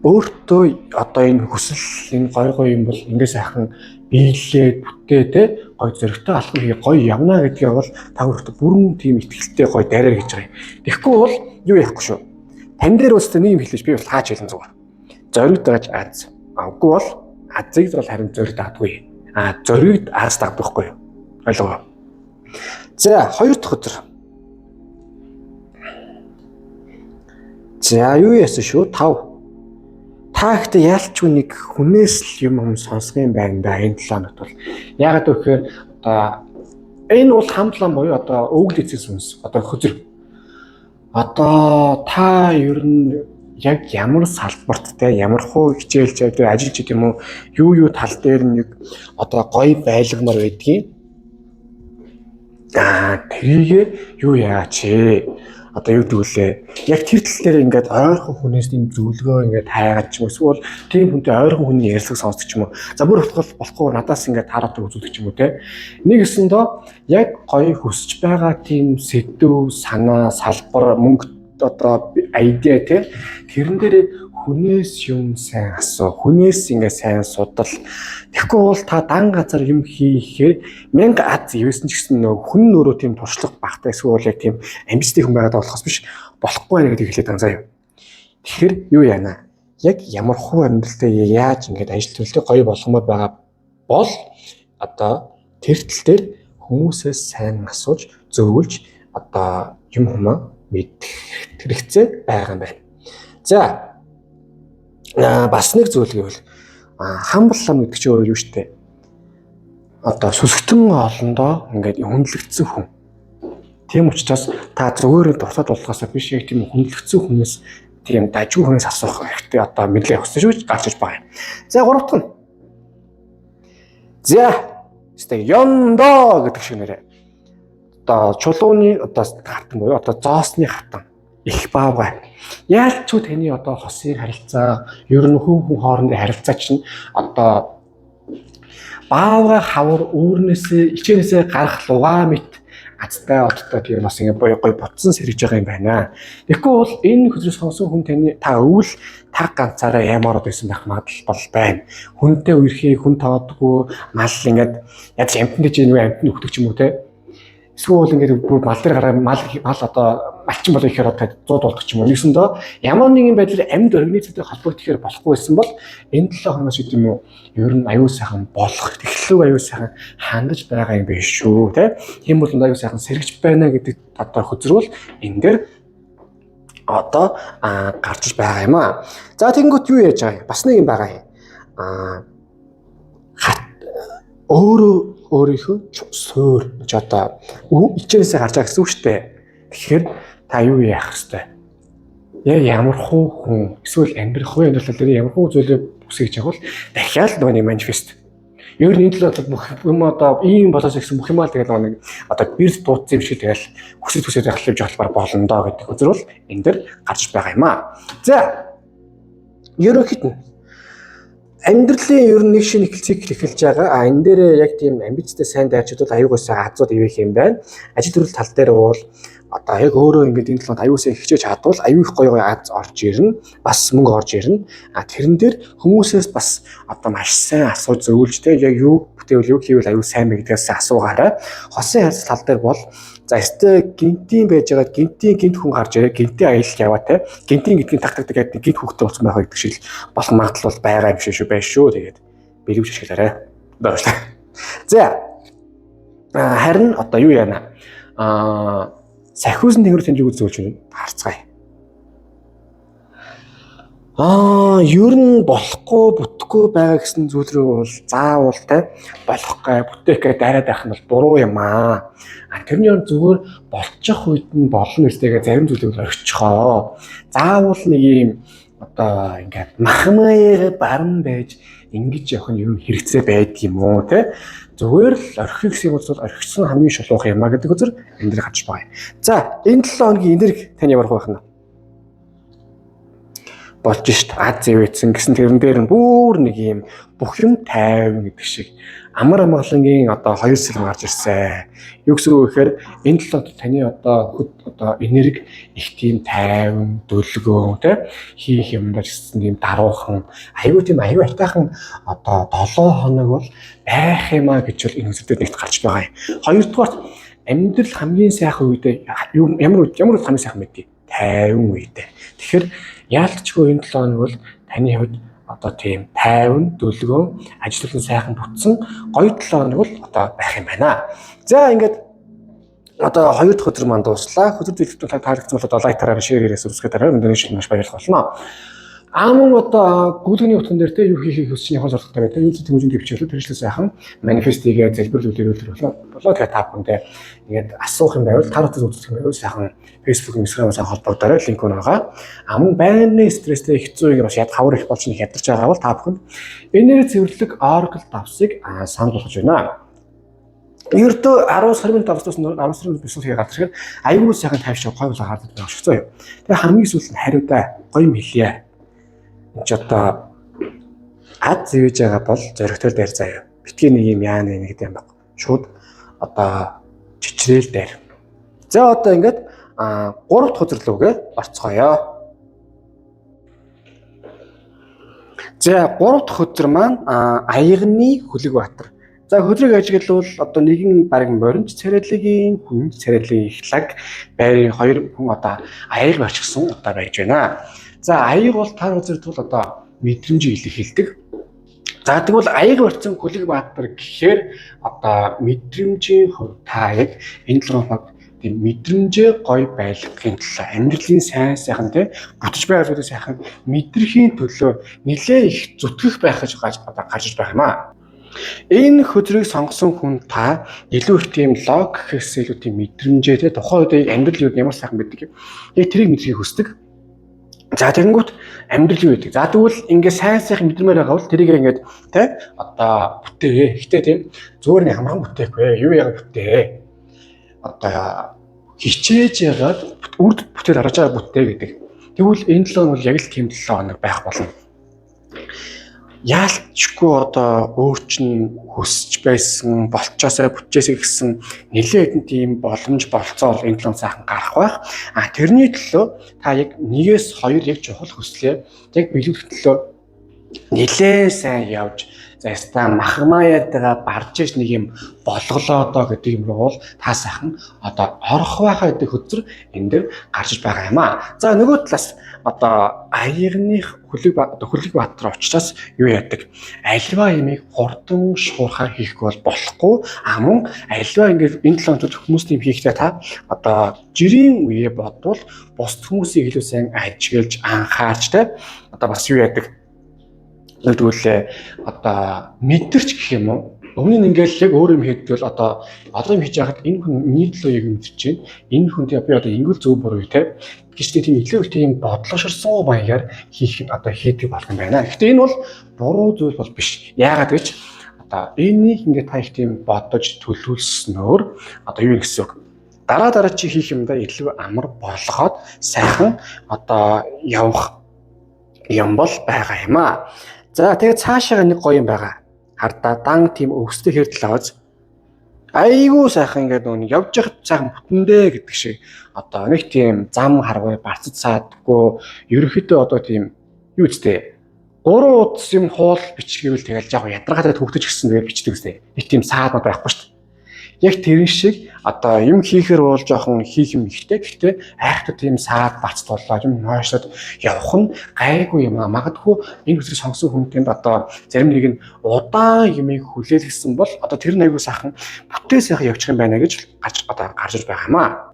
өөртөө одоо энэ хүсэл энэ гой гой юм бол ингээ сайхан биелээд бүтээ те гой зөрөгтэй алхам хий гой явна гэдгийг бол та өөртөө бүрэн тийм итгэлтэй гой дайраар гэж байгаа юм. Тэгэхгүй бол юу яахгүй шүү. Тань дээр өстө нэг юм хэлж би бол хааж хэлэн зүгээр. Зориг дагаж аз. Үгүй бол азыг бол харин зориг дагдаггүй. А зориг аз дагдаг байхгүй юу? Ойлгоо. За хоёр дахь өдөр. За юу яасан шүү? 5. Та ихтэй яалчгүй нэг хүнээс л юм юм сонсох юм байна да энэ 7 хоногт бол. Яагаад гэвэл одоо энэ бол хамтлан буюу одоо өвгөл эцэс сүнс одоо хөзөр. Одоо та ер нь яг ямар салбарт те ямар хуу хичээлж тэр ажиллаж гэдэг юм уу юу юу тал дээр нэг одоо гоё байлгамар байдгийг тэрийг юу яач ээ одоо юу гэдэг вүлээ яг тэр тал дээр ингээд ойрхон хүнээс ийм зөвлөгөө ингээд хайгаад ч юм уу эсвэл тийм хүнтэй ойрхон хүний ярилцлага сонсдог ч юм уу за бүр болохгүй надаас ингээд таараатай үзүүлдэг ч юм уу те нэг гэсэндөө яг гоё хүсэж байгаа тийм сэдв санаа салбар мөнгө одоо idea те тэрэн дээр хүнээс юм сайн асуу хүнээс ингээд сайн судал тэгэхгүй бол та дан газар юм хийхээр мянга аз ивэсэн ч гэсэн нөө хүн өөрөө тийм туршлага багтаа эсвэл яг тийм амжилттай хүн байгаад болохоос биш болохгүй байна гэдгийг хэлээд байгаа заяа. Тэгэхээр юу яана? Яг ямар хуу амьдралтай яаж ингээд ажил төлөлтөй гоё болгомоор байгаа бол одоо тэр тал дээр хүмүүсээс сайн асууж зөвлөж одоо юм хумаа мэдэх хэрэгцээ байгаа юм байна. За бас нэг зүйл гэвэл хамбал лам гэдэг чинь өөр юу штэ. Одоо сүсгтэн олондоо ингээд хүндлэгдсэн хүн. Тийм учраас та зүгээр дурсаад болохоос биш яг тийм хүндлэгдсэн хүнээс тийм дажгүй хүнээс асуух хэрэгтэй одоо мэдлэг авах шүү гарч иж байгаа юм. За гурав дахь нь. За өстэй ёндоо гэдэг шиг нэрээ. Одоо чулууны одоо хатан буюу одоо зоосны хатан их баавгай. Яалч ч таны одоо хосын харилцаа, ер нь хүн хүн хоорондын харилцаа чинь одоо баавгай хавар үүрнээсээ ичээнээсээ гарах лугаа мэт азтай одтой тийм бас ингээ гоё гоё ботсон сэргэж байгаа юм байна. Тэгэхгүй бол энэ хөзрөөс сонсон хүн таны та өвөл таг ганцаараа ямаар байсан байх магадлал бол байна. Хүнтэй үерхий хүн тоодгүй мал ингээд яаж амтнд гэж нэг амтнд өгдөг ч юм уу те. Эсвэл ингээд бүр мал дээр гараа мал мал одоо малчин болоо ихээр одоо 100 болдог ч юм уу. Нэгсэндээ ямар нэгэн байдлаар амьд организмтай холбогдохоор болохгүй байсан бол энэ 7 хоногоос гэдэг юм уу ер нь аюул сайхан болох технологи аюул сайхан хандаж байгаа юм биш шүү те. Тийм бол аюул сайхан сэргэж байна гэдэг одоо хөзрүүл энэ дээр одоо гарч байгаа юм аа. За тэгэнгүүт юу яаж байгаа юм? Бас нэг юм байгаа юм. Өөрөө өөрийнхөө суур гэж одоо ичээнээсээ гарч байгаа гэсэн үг шүү дээ. Тэгэхээр та юу яах хэвтэй? Яг ямар хуу хүн эсвэл амьдрах вэ амьдрал дээр ямар хуу зүйлийг бүсгэж явах бол дахиад нөгөө нэг манифест. Ер нь энэ төлөв бүх юм одоо ийм болоос гэсэн бүх юм аа тэгэл нөгөө нэг одоо бэрд дуудсан юм шиг тэгэл хүсэж хүсэж байх л явж болохоор болно доо гэдэг үзэл бол энэ дэр гарч байгаа юм аа. За ерөнхийд нь амьдралын ер нь нэг шинэ цикл эхэлж байгаа. А энэ дээр яг тийм амбицтай сайн дайрчид бол аюугаас азууд ивэх юм байна. Ажил төрөл тал дээр бол одоо яг өөрөө ингээд энэ таланд аюусаа хичээж чадвал аюу их гоё гоё аз орж ирнэ. Бас мөнгө орж ирнэ. А тэрэн дээр хүмүүсээс бас одоо маш сайн асууж зөвлөж те яг юу бүтээвэл юу хийвэл аюу сайн бэ гэдгээс асуугаарай. Хосын харьцал тал дээр бол за өстэй гинтийн байж байгаа гинтийн гинт хүн гарч ирээ гинтийн аялал яваа те гинтийн гэдгийг таг таг гэдэг гинт хүүхдээ болсон байх гэдэг шиг болох магадлал бол байгаа юм шиг шүү байх шүү. Тэгээд бэлэвч ашиглаарай. Баярлалаа. За харин одоо юу яана? Сахиусан тэнгэр тэмдэг үзүүлж харцгаая. Ер нь болохгүй бүтэхгүй байгаа гэсэн зүйл рүү бол заавал те болох гай бүтээх гэ дайраад байх нь бол буруу юм аа. Тэрний ер нь зүгээр болчих үед нь болно гэстэйгээ зарим зүйлийг орхичихоо. Заавал нэг юм одоо ингээд махмаяга баран байж ингэж явах нь ер нь хэрэгцээ байдаг юм уу те. Зүгээр л орхих гэсэн юм бол орхисон хамгийн шулуух юм а гэдэг үзэр энэ дэр гарч байгаа юм. За энэ 7 хоногийн энерги тань ямар байх нь болж шít аз зэвээцэн гэсэн тэрэн дээр нь бүр нэг юм бүх юм тайван гэдэг шиг Амар амгалангийн одоо хоёр сэлэм гарч ирсэн. Юу гэсэн үг гэхээр энэ 7 таны одоо хөд одоо энерги их тийм тайван, дөлгөөн тий хийх юмдаа ч гэсэн тийм даруухан, аюу тийм аюу айтайхан одоо 7 хоног бол байх юм а гэж бол энэ хөзөр дээр нэгт гарч байгаа юм. Хоёрдугаарт амьдрал хамгийн сайхан үедээ ямар ямар үед хамгийн сайхан мэдээ? Тайван үедээ. Тэгэхээр яалтчгүй энэ 7 хоног бол таны хувьд одоо тийм тайван, дөлгөөн, ажил үйлэн сайхан бүтсэн гоё 7 хоног бол одоо байх юм байна. За ингээд одоо хоёр дахь өдөр маань дууслаа. Хөзөр зүйлүүд таалагдсан бол одоо лайк дараарай, share хийрээс үзэхэд дараа өндөр маш баярлах болно. Аа мөн одоо гүйлгэний утган дээр те юу хийхийг хүсэж явах зорилготой байдаг. Юу тэмүүжин төвчлээ тэрчлээ сайхан манифест хийгээ залбирал үлээрүүлэх болоо. Тэгээ та бүхэндээ ингээд асуух юм байвал тар утас үзэх юм байвал сайхан Facebook, Instagram-аас холбогдоорой, линк нь байгаа. А мөн байнгын стресстэй хэцүү юм бас яд хавар их болж нэг ядарч байгаа бол та бүхэнд энерги цэвэрлэг Oracle давсыг санал болгож байна. Ердөө 10 сарын давсаас 10 сарын бисүүл хийгээ гарч ирэхээр аюул сайхан тайвшаа гоё болоо гардаг байх шиг зөө. Тэгээ хамгийн сүүлд нь хариудаа гоё юм хэлье. Энд ч одоо ад зэвэж байгаа бол зоригтой дээр заяа. Битгий нэг юм яана нэг гэдэг юм баг. Шууд одоо чичрээл дээр. За одоо ингээд 3 дахь хөзөр лүүгээ орцгоё. За 3 дахь хөзөр маань аягны Хөлөг Баатар. За хөзрийг ажиглавал одоо нэгэн бараг моринч царайлгийн хүн царайлгийн их лаг байрын хоёр хүн одоо аяг барьчихсан одоо байж байна. За аяг бол тар үзэрд бол одоо мэдрэмжийг илэрхийлдэг. За тэгвэл аяг барьсан Хөлөг Баатар гэхээр одоо мэдрэмжийн хувь та яг энэ 7 хоног тийм мэдрэмжээ гоё байлгахын төлөө амьдралын сайн сайхан тий бүтэж байгаа зүйлийг сайхан мэдрэхийн төлөө нэлээ их зүтгэх байх гэж одоо гарч иж байх юм аа. Энэ хөзрийг сонгосон хүн та илүү их тийм лог гэхээс илүү тийм мэдрэмжээ тий тухайн үед амьдрал юу ямар сайхан байдаг юм. Яг тэрийг мэдрэхийг хүсдэг. За тэгэнгүүт амьдрал юу гэдэг. За тэгвэл ингээ сайн сайхан мэдрэмээр байгаа бол тэрийг ингээд тий одоо бүтээ. Гэтэ тийм зүгээр нэг амархан бүтээхгүй. Юу яагаад бүтээ. Одоо хичээж яагаад үр бүтээл гаргаж байгаа бүтээ гэдэг. Тэгвэл энэ 7 хоног бол яг л тийм 7 хоног байх болно. Яалтчгүй одоо өөр чинь хөсч байсан, болчоосоо бүтчээсэй гэсэн нэлээд хэдэн тийм боломж болцоо бол энэ 7 сайхан гарах байх. А тэрний төлөө та яг 1-2 яг чухал хүслээ яг биелүүлэх төлөө нэлээд сайн явж за яста махмаяатайгаа барж иж нэг юм болголоо доо гэдэг юм руу бол та сайхан одоо орох байхаа гэдэг хөзөр энэ дэр гарч иж байгаа юм аа. За нөгөө талаас одоо аягных Хөлөг одоо Хөлөг Баатар учраас юу яадаг? Альва ямыг хурдан шуурхаа хийх бол болохгүй. А мөн альва ингээд энэ 7 хоногт хүмүүс тийм хийхдээ та одоо жирийн үе бодвол бусд хүмүүсийг илүү сайн ажиглаж анхаарч те одоо бас юу яадаг? Нэгдүгээр одоо мэдэрч гэх юм уу? Өмнө нь ингээл яг өөр юм хийдэг бол одоо юм хийж байхад энэ хүн миний төлөө яг мэдэрч байна. Энэ хүнтэй би одоо ингэвэл зөв буруу те гэж тийм илүү их тийм бодлогоширсан маягаар хийх одоо хийдэг болох юм байна. Гэхдээ энэ бол буруу зүйл бол биш. Яагаад гэж одоо энийг ингээд та их тийм бодож төлөвлөснөөр одоо юу гэсэн үг? Дараа дараа чи хийх юмдаа илүү амар болгоод сайхан одоо явах юм бол байгаа юм аа. За тэгээ цаашаага нэг гоё юм байгаа. Хардаа дан тийм өвстэй хэрдэл аваад айгүй сайхан ингээд нөгөө явж явах сайхан бүтэндээ гэдэг шиг одоо нэг тийм зам харгүй барцад саадгүй ерөнхийдөө одоо тийм юу үстэй 3 удас юм хуул бичгээвэл тэгэл яг ядаргаатай төвхтөж гисэн тэгэл бичдэг үстэй. Нэг тийм саад мод байхгүй шүү дээ. Яг тэрэн шиг одоо юм хийхэр бол жоохон хийх юм ихтэй. Гэхдээ айхтар тийм саад бац туллаа юм хойшлоод явах нь гайгүй юм аа. Магадгүй энэ хүсрийг сонгосон хүнтэнд одоо зарим нэг нь удаан юмыг хүлээлгэсэн бол одоо тэр нь айгүй сайхан бүтээ сайхан явчих юм байна гэж гарч одоо гарч иж байгаа юм аа.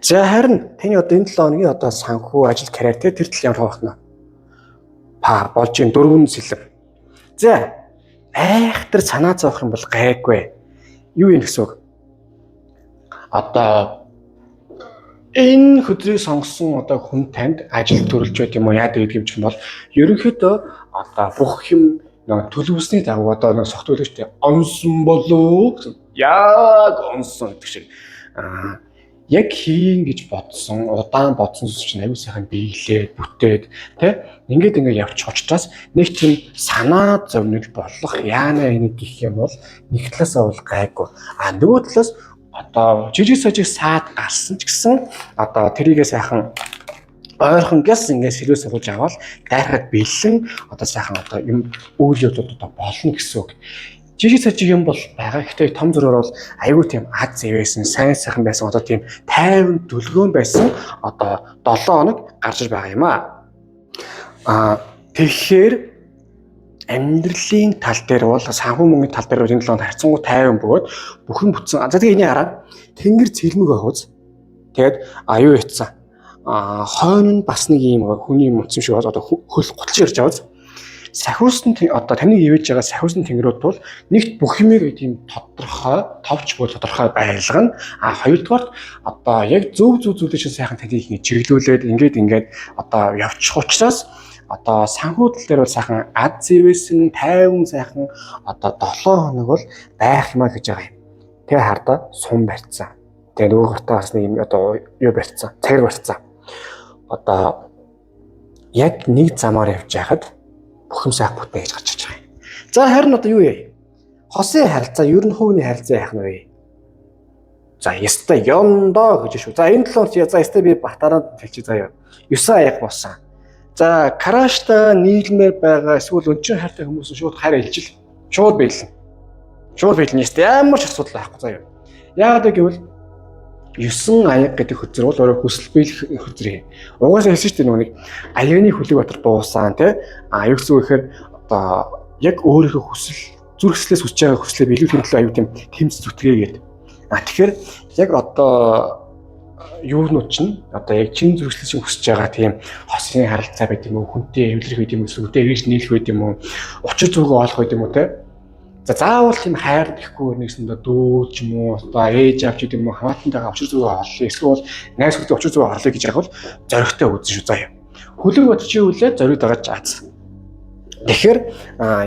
За харин таны одоо энэ 7 хоногийн одоо санхүү ажил карьер те тэр тал ямар хавах нь па болж ин 4 сэлэм. За айхтар санаа зовох юм бол гайгүй. Юу юм гэсэн үг? Одоо энэ хөзрийг сонгосон одоо хүн танд ажил төрөлж байд юм уу яа гэдэг юм чинь бол ерөнхийдөө одоо бүх юм нэг төлөвлөсний дагуу одоо нэг согтуулж штэ онсон болов яг онсон гэдэг шиг Яг хийн гэж бодсон, удаан бодсон зүйл чинь аюу сайхан биелээд, бүтээд тэ ингээд ингээд явчих учраас нэг тийм санаа зовнил болох яана энийг гэх юм бол нэг талаасаа бол гайгүй. А нөгөө талаас одоо жижиг сажиг саад гарсан ч гэсэн одоо тэрийгээ сайхан ойрхон гэс ингээд сэлүү суулж аваад дайрахад бэлэн одоо сайхан одоо юм үйл явдлууд одоо болно гэсэн үг. Жижиг сажиг юм бол байгаа. Гэхдээ том зөрөөр бол айгүй тийм ад зэвээсэн, сайн сайхан байсан одоо тийм тайван дүлгөөн байсан одоо 7 хоног гарч ир байгаа юм аа. Тэгэхээр амьдралын тал дээр бол санхүү мөнгөний тал дээр бол энэ 7 хоног харьцангуй тайван бөгөөд бүхэн бүтсэн. За тэгээ энийг хараад тэнгэр цэлмэг байх үз. Тэгээд аюу ятсан. Хойно нь бас нэг юм хүний юм утсан шиг одоо хөл гуталж ирж байгаа үз. Сахиусны одоо таны ивэж байгаа сахиусны тэнгэрүүд бол нэгт бүх юмыг тийм тодорхой, товч буу тодорхой байлгана. А хоёрдугаарт одоо яг зөв зөв зүйлийг чинь сайхан таныг ингэ чиглүүлээд ингээд ингээд одоо явчих учраас одоо санхүү тал дээр бол сайхан ад зэвээсэн, тайван сайхан одоо 7 хоног бол байх юмаа гэж байгаа юм. Тэгээ хардаа сум барьцсан. Тэгээ нөгөө гартаа бас нэг юм одоо юу барьцсан, цагир барьцсан. Одоо яг нэг замаар явж байхад бүх юм сайхан бүтнэ гэж гарч иж байгаа юм. За харин одоо юу яа? Хосын харилцаа, ер нь хувийн харилцаа яах нь вэ? За ястай ёндоо гэж шүү. За энэ 7 хоногт за ястай би батараад хэлчих заяа. 9 аяг болсон. За краштай нийлмээр байгаа эсвэл өнчин хайртай хүмүүс нь шууд хайр илжил. Шууд биелнэ. Шууд биелнэ ястай ямар ч асуудал байхгүй заяа. Яагаад гэвэл 9 аяг гэдэг хөзөр бол өөрөө хүсэл биелэх хөзөр юм. Угаасаа хэлсэн шүү дээ нөгөө нэг аягны хөлөг батар дуусан тий. А юу гэсэн үг гэхээр одоо яг өөрийнхөө хүсэл зүрх сэтгэлээс хүсэж байгаа хүслээ биелүүлэхийн төлөө аюу тийм тэмц зүтгээгээд. А тэгэхээр яг одоо юунууд чинь одоо яг чин зүрх сэтгэл чинь хүсэж байгаа тийм хосын харилцаа байт юм уу, хүнтэй эвлэрэх байт юм уу, хүнтэй эргэж нийлэх байт юм уу, учир зүгөө олох байт юм уу те. За заавал тийм хайр гэхгүй нэгсэндээ дүү ч юм уу, одоо ээж аав ч гэдэг юм уу, хамаатантайгаа учир зүгөө олъё. Эсвэл найз нөхдөд учир зүгөө орлоо гэж яг бол зоригтой үзэн шүү заяа. Хөлөг бод чи үлээ зориг дагаж аз. Тэгэхээр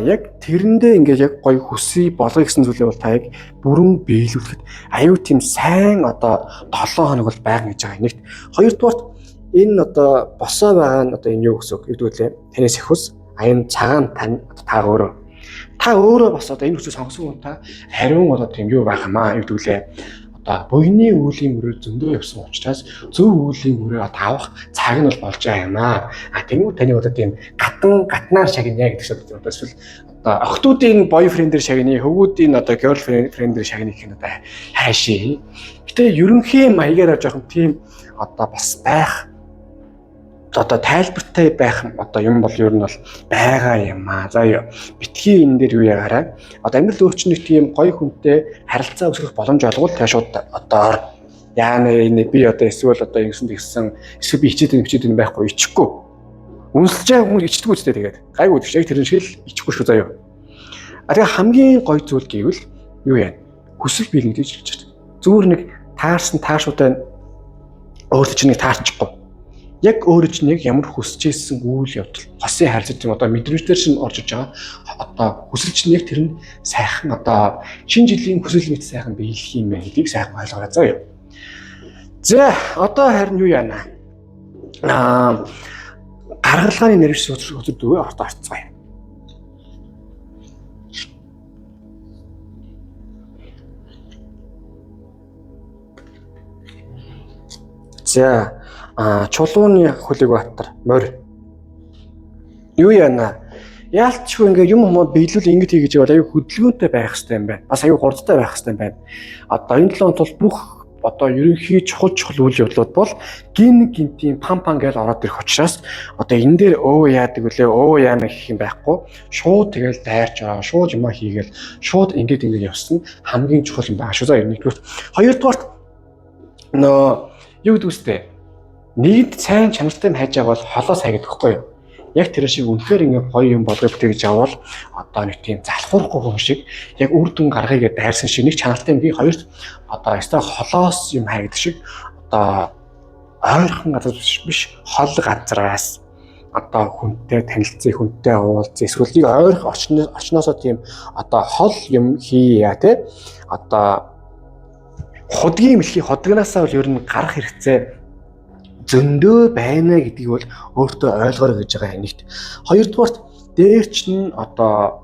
яг тэрэндээ ингээд яг гоё хүсье болгоё гэсэн зүйлээ бол та яг бүрэн биелүүлэхэд аюу тийм сайн одоо 7 хоног бол байгаа гэж байгаа. Нэгт хоёрдугаарт энэ одоо босоо байгаа нь одоо энэ юу гэсэн үг гэдэг вэ? Таны сахиус аян цагаан та өөрөө. Та өөрөө бас одоо энэ хүсийг сонгосон хүн та хариун одоо тийм юу байх юм аа юу гэдэг лээ. Одоо буйны үүлийн мөрөөр зөндөө явсан учраас зөв үүлийн мөрөө одоо авах цаг нь бол болж байгаа юм аа. А тэгмүү таны одоо тийм гатан гатнаар шагная гэдэг шиг одоо эсвэл одоо охтуудын бойфрендэр шагная, хөвгүүдийн одоо герлфрендэр шагная гэх нь одоо хайшээ. Гэтэ ерөнхий маягаараа жоохон тийм одоо бас байх одоо тайлбартай байх одоо юм бол ер нь бол байгаа юм аа. За юу битгий энэ дээр юу ягаарай. Одоо амьдрал өөр чинь нэг тийм гоё хүнтэй харилцаа үүсгэх боломж олгол та шууд одоо яана энэ би одоо эсвэл одоо ингэсэн тэгсэн эсвэл би хичээд хичээд энэ байхгүй ичихгүй. Үнсэлж байгаа хүн ичдэггүй ч тэгээд гайгүй тийш яг тэрэн шиг л ичихгүй шүү заяа. А тэгээ хамгийн гоё зүйл гэвэл юу яа? Хүсэл биелнэ гэж хэлж байна. Зүгээр нэг таарсан таашуутай өөртөө чинь нэг таарчихгүй. Яг өөрөө чинь яг ямар хүсэж исэн үйл явдал хосын харилцаа тийм одоо мэдрэмжээр чинь орж иж байгаа одоо хүсэл чинь яг тэр нь сайхан одоо шинэ жилийн хүсэл мэт сайхан биелэх юм байна гэдгийг сайхан ойлгоорой заяа. За одоо харин юу яана? Гаргалгааны нэрвш хөзөр дүүгээ орто орцгоё. За чулууны хөлөг баатар морь. Юу яана? Яалтчгүй ингээ юм хүмүүс биелүүл ингэж хий гэж бол аюу хөдөлгөөнтэй байх хэрэгтэй юм байна. Бас аюу хурдтай байх хэрэгтэй юм байна. Одоо энэ 7 хоногт бол бүх одоо ерөнхий чухал чухал үйл явдлууд бол гин гинтийн пам пам гэж ороод ирэх учраас одоо энэ дээр өө яадаг вүлээ өө яана гэх юм байхгүй. Шууд тэгэл дайрч байгаа. Шууд юмаа хийгээл шууд ингэж ингэж явсан хамгийн чухал юм байна шүү. За нэгдүгээр. Хоёрдугаарт нөө юу гэдэг үстэй? Нийгэд сайн чанартай юм хайж байгаа бол холоос хай гэдэг хэвгүй юу? Яг тэр шиг үнэхээр ингээ гоё юм болгоё бүтээ гэж авал одоо нэг тийм залхуурахгүй хүн шиг яг үр дүн гаргая гэдээ дайрсан шиг нэг чанартай юм би хоёрт одоо ёстой холоос юм хай гэдэг шиг одоо ойрхон газар биш хол газраас одоо хүнтэй танилцъя, хүнтэй уулзъя, эсвэл нэг ойрхон орчноосоо тийм одоо хол юм хийя те одоо Худгийн мэлхий худгнаасаа бол ер нь гарах хэрэгцээ зөндөө байна гэдгийг бол өөртөө ойлгоорой гэж байгаа нэгт. Хоёрдугаарт дээр чинь одоо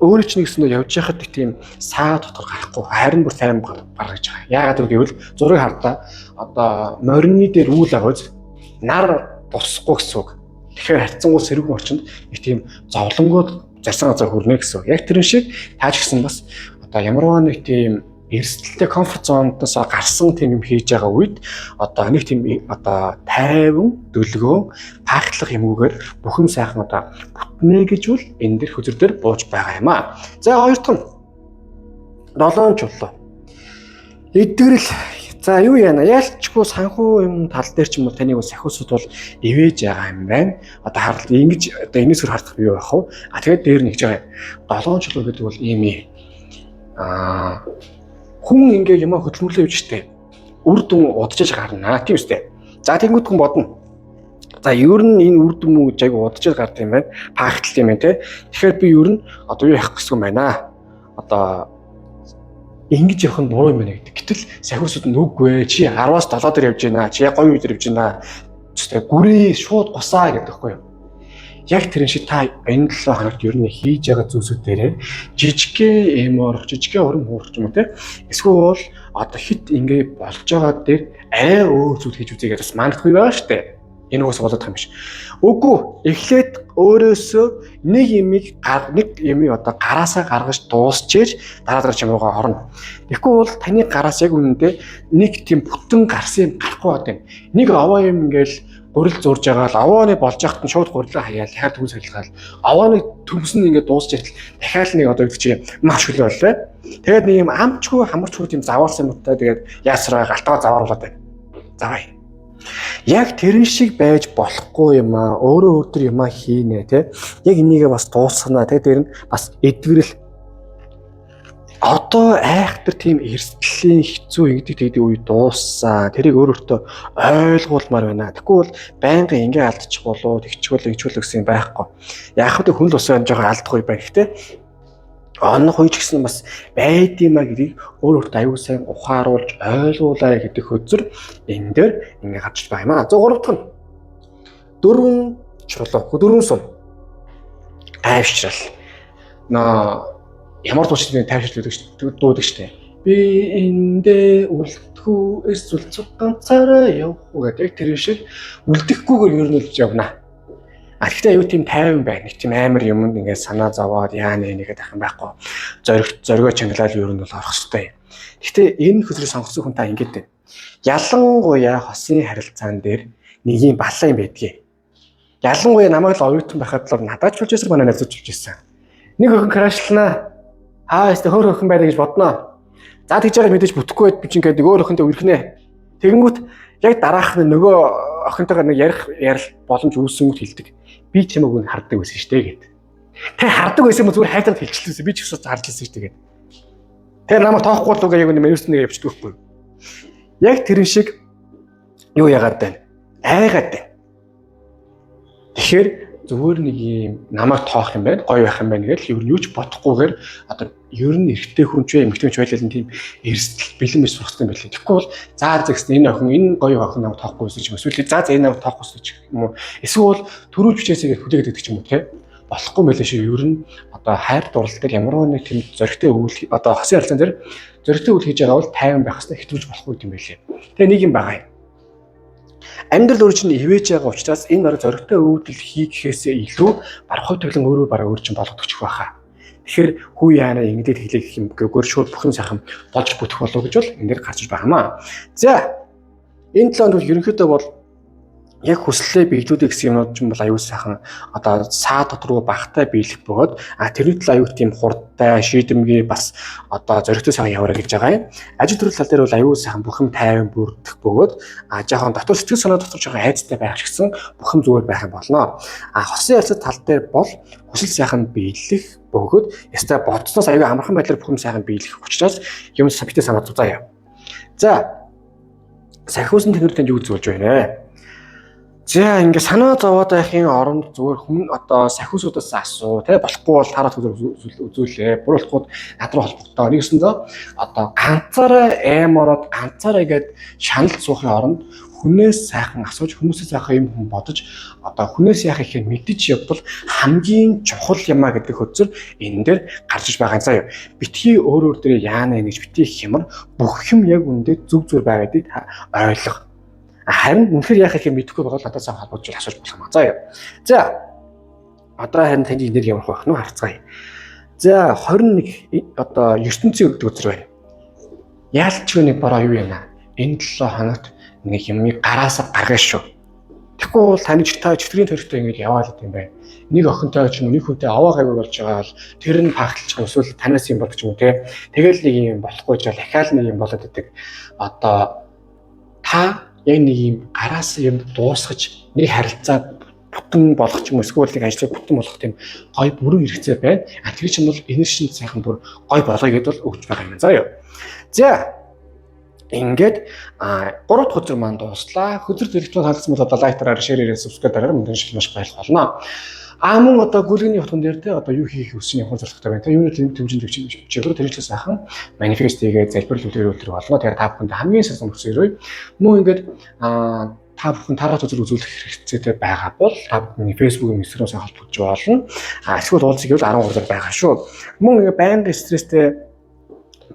өөрөө ч нэгсэн нь явж байхад тийм саа дотор гарахгүй харин бүр сайн гаргаж байгаа. Яагаад гэвэл зургийг хардаа одоо морины дээр үйл агуйз нар бусахгүй гэсэн үг. Тэгэхээр харьцангуй сэрүүхэн орчинд нэг тийм зовлонгууд зарсан газар хүрнэ гэсэн үг. Яг тэрэн шиг тааж гисэн бас одоо ямарваа нэг тийм эрсдэлтэй комфорт зонтоос гарсан тийм юм хийж байгаа үед одоо нэг тийм одоо тайван дөлгөөн пахлах юмгүйгээр бүх юм сайхан одоо бүтнэ гэж бол энэ дэр хөзөр дээр бууж байгаа юм аа. За хоёр дахь нь долоон чулуу. Эдгэрэл. За юу яана яалчгүй санхүү юм тал дээр ч юм уу таныг сахиусууд бол ивэж байгаа юм байна. Одоо харалт ингэж одоо энэс хөр хардах юу байх вэ? А тэгээд дээр нь хийж байгаа юм. Долоон чулуу гэдэг бол ийм юм. Аа хүн ингээ юмаа хөдөлмөрлөө явж штэ. Үр дүн удажж гарна тийм үстэй. За тэгэнгүүт хүн бодно. За ер нь энэ үр дүн мүү гэж айгу удажж гард юм байна. Фактл юм байна те. Тэгэхээр би ер нь одоо юу яах гэсэн юм байна. Одоо ингэж явах нь буруу юм байна гэдэг. Гэтэл сахиусууд нь үгүй ээ. Чи 10-аас 7 дээр явж байна. Чи яг гоё үе дээр явж байна. Зүстэй гүрээ шууд гусаа гэдэг байхгүй юу? Яг тэрэн шиг та энэ 7 хоногт ер нь хийж байгаа зүйлсүүдээрээ жижигхэн эм орох, жижигхэн урам хуурах юм уу те. Эсвэл бол одоо хит ингэ болж байгаа дээр арай өөр зүйл хийж үзье гэж бас мандах үе байгаа штэ. Энэ угсаа болоод байгаа юм биш. Үгүй эхлээд өөрөөсөө нэг юмыг нэг юмыг одоо гараасаа гаргаж дуусчээж дараа дараа чамруугаа орно. Тэгэхгүй бол таны гараас яг үнэндээ нэг тийм бүтэн гарсан юм гарахгүй байдаг. Нэг овоо юм ингээл гурил зурж байгаа л овооны болж яхад нь шууд гурилаа хаяал дахиад төмс харилгаал овооны төмс нь ингээд дуусч иртэл дахиад нэг одоо гэдэг чи маш хөлөө боллоо. Тэгээд нэг юм амчгүй хамарчгүй тийм заваарсан юмтай тэгээд яасраа галтгаа завааруулад байна. Заваа. Яг тэрэн шиг байж болохгүй юм аа. Өөрөө өдөр юмаа хийнэ те. Яг энийгээ бас дуусгана те. Тэр нь бас эдгэрэл одоо айхтар тийм эрсдлийн хэцүү ингэдэг тэгдэг үе дууссан. Тэрийг өөр өөртөө ойлгуулмаар байна. Тэгэхгүй бол байнгын ингээ алдчих болоо, тэгчихвэл ингэчвэл гэсэн юм байхгүй. Яг хөө хүн л ус байна жоохон алдах үе байна. Гэхдээ онох үе ч гэсэн бас байдгиймаа гэдгийг өөр өөртөө аюул сайн ухааруулж ойлгуулаарай гэдэг хөзөр энэ дээр ингээ гарч байгаа юм аа. За гурав дахь нь дөрвөн чулуу, дөрвөн сум. Тайвшрал. Наа ямар дуучдын тайвшрал гэдэг дуудаг штэ. Би эндээ үлдэхүү эсвэл цуг ганцаараа явах уу гэдэг яг тэр шиг үлдэхгүйгээр ер нь л явна. А гэхдээ аюу тийм тайван байна. Нэг тийм амар юмд ингээд санаа зовоод яа нэ нэгэд ах юм байхгүй. Зориг зоригоо чангалал ер нь бол орох хэвээр. Гэхдээ энэ хөзрийг сонгосон хүн та ингээд байна. Ялангуяа хосын харилцаан дээр нэг юм балан юм байдгийг. Ялангуяа намайг л оюутан байхад л надад ч болж байсан, манай найзууд ч болж байсан. Нэг охин крашлнаа. Аа өстө хөөр охин байна гэж бодноо. За тэгж байгаа мэдээж бүтэхгүй байд би чинь ингээд өөр охинтой үерхнэ. Тэгэнгүүт яг дараах нь нөгөө охинтойгоо нэг ярих ярил боломж үүсэнгүүт хэлдэг. Би чамайг үн хардаг байсан шүү дээ гэд. Тэ хардаг байсан юм зүгээр хайтраад хэлчихлээ. Би ч гэсэн харж ирсэн шүү дээ гэд. Тэр намайг тоохгүй л үгүй яг нэг мэрэгсэн нэг явчихдаг байхгүй. Яг тэрэн шиг юу яагаад байна? Айгаад байна. Тэгэхээр зүгээр нэг юм намайг тоох юм байна, гоё байх юм байна гэж ер нь юу ч бодохгүйгээр одоо ер нь эрэгтэй хүн ч эмэгтэй хүн ч байлал нь тийм эрсдэл бэлэн биш сурах хэрэгтэй байлээ. Тэгэхгүй бол за за гэсэн энэ охин энэ гоё охин намайг тоохгүй байсан ч юм уу. Эсвэл за за энэ намайг тоохгүй байсан ч юм уу. Эсвэл төрүүлж бичээсээ гэж хүлээгээд байдаг ч юм уу те. Болохгүй байлээ шүү. Ер нь одоо хайр дурлал дээр ямар нэг тийм зоригтой үйл одоо хосын харилцаан дээр зоригтой үйл хийж байгаа бол тайван байх хэрэгтэй, хэтрүүлж болохгүй юм байлээ. Тэгээ нэг юм байгаа юм. Амьдрал өөр чинь ивэж байгаа учраас энэ бараг зоригтой өвдөл хий гэхээсээ илүү бараг хувь тавилан өөрөө бараг өөр чинь болгодог ч байхаа. Тэгэхээр хүү яана ингэдэл хэлээ гэх юм гэгөр шууд бүх юм сайхан болж бүтэх болов гэж бол энэ дээр гарч байгаа юм аа. За энэ 7 хоног ерөнхийдөө бол яг хүслээ биелүүлэх гэсэн юмнууд ч юм бол аюул сайхан одоо саа дотор руу багтай биелэх бөгөөд а тэрний төлөө аюул тийм хурдтай шийдэмгий бас одоо зоригтой сайхан яваарай гэж байгаа юм. Ажил төрөл тал дээр бол аюул сайхан бүх юм тайван бүрдэх бөгөөд а жоохон дотор сэтгэл санаа дотор жоохон айцтай байх шигсэн бүх юм зүгээр байх юм болно. А хосын харилцаа тал дээр бол хүсэл сайхан биелэх бөгөөд ястай бодсноос аюул амархан байдлаар бүх юм сайхан биелэх учраас юм сабитээ санаа зузаая. За сахиусан тэнэр танд юу зүйлж байна вэ? За ингээ санаа зовоод байхын оронд зүгээр хүн одоо сахиусуудаас асуу тий, болохгүй бол тараад үзүүлээ. Буруулахгүй над руу холбогдоо. Нэгсэндээ одоо ганцаараа аим ороод ганцаараа гээд шаналт суухын оронд хүнээс сайхан асууж, хүмүүсээс сайхан юм хүн бодож, одоо хүнээс яах ихээр мэдэж явбал хамгийн чухал юмаа гэдэг хөзөр энэ дээр гарч иж байгаа юм заа юу. Битгий өөр өөр дээр яана гэж битгий хямар, бүх юм яг үндэ зүг зүгээр байгаа гэдгийг та ойлго. Харин үнэхээр яах ихээр мэдэхгүй байгаа бол надад сайн холбогдож асууж болох юм аа. За юу. За одоо харин таны нэр ямар байх нь харцгаая. За 21 одоо ертөнцийн өгдөг үзэр байна. Яалч нэг бороо юу юм аа? Энэ 7 хоногт нэг юмыг гараасаа гаргана шүү. Тэгэхгүй бол таны та чөтгөрийн төрхтэй ингэж яваал гэм байна. Нэг охинтой ч юм уу, нэг хүнтэй аваа гайгүй болж байгаа бол тэр нь пахталж байгаа, эсвэл танаас юм болдог ч юм уу те. Тэгэл нэг юм болохгүй жаа дахиад нэг юм болоод идэг. Одоо та яг нэг юм гараасаа юм дуусгаж, нэг харилцаа бүтэн болгох ч юм уу, эсвэл нэг ажлыг бүтэн болгох тийм гой бүрэн хэрэгцээ байна. А тэр чинь бол энерги сайхан бүр гой болгоё гэдээ бол өгч байгаа юм. За юу. За ингээд 3 дахь хөзөр маань дууслаа. Хөзөр дэлгэцэн таалагдсан бол одоо like дараарай, share хийрээ, subscribe дараарай. Мөн шинж маш баярлах болно. А мөн одоо гүлгэний утган дээр те одоо юу хийх хүссэн явах зорилготой байна. Тэ юуны тэмжинд чиглэл тэрчлээ сайхан манифест хийгээ залбирал үлгэр болно. Тэгэхээр та бүхэнд хамгийн сайн хүсээрэй. Мөн ингээд та бүхэн тараад үзэл үзүүлэх хэрэгцээтэй байгаа бол та бүхний Facebook-ийн Instagram-аас холбогдож болно. А эсвэл уулзъя гэвэл 13 дээр байгаа шүү. Мөн ингээд байнгын стресстэй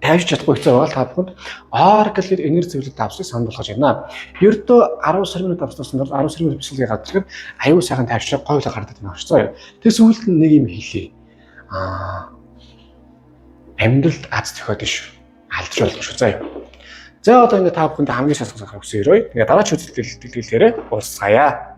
тайвшиж чадахгүй хэцүү байгаа та бүхэнд Oracle-ээр энерги зөвлөлт авсыг санал болгож байна. Ердөө 10 сарын минут авснаас нь 10 сарын минут бясалгыг гадагшлахад аюу сайхан тайвшраа гоё л гардаг юм байна. Тэр сүүлд нь нэг юм хэлье. Амьдралд аз зохиод шүү. Алдарч болно шүү. За юу. За одоо ингээд та бүхэнд хамгийн сайн сонсох хүсээрэй. Тэгээ дараач үзэлтэлтэлээрээ уулзцаая.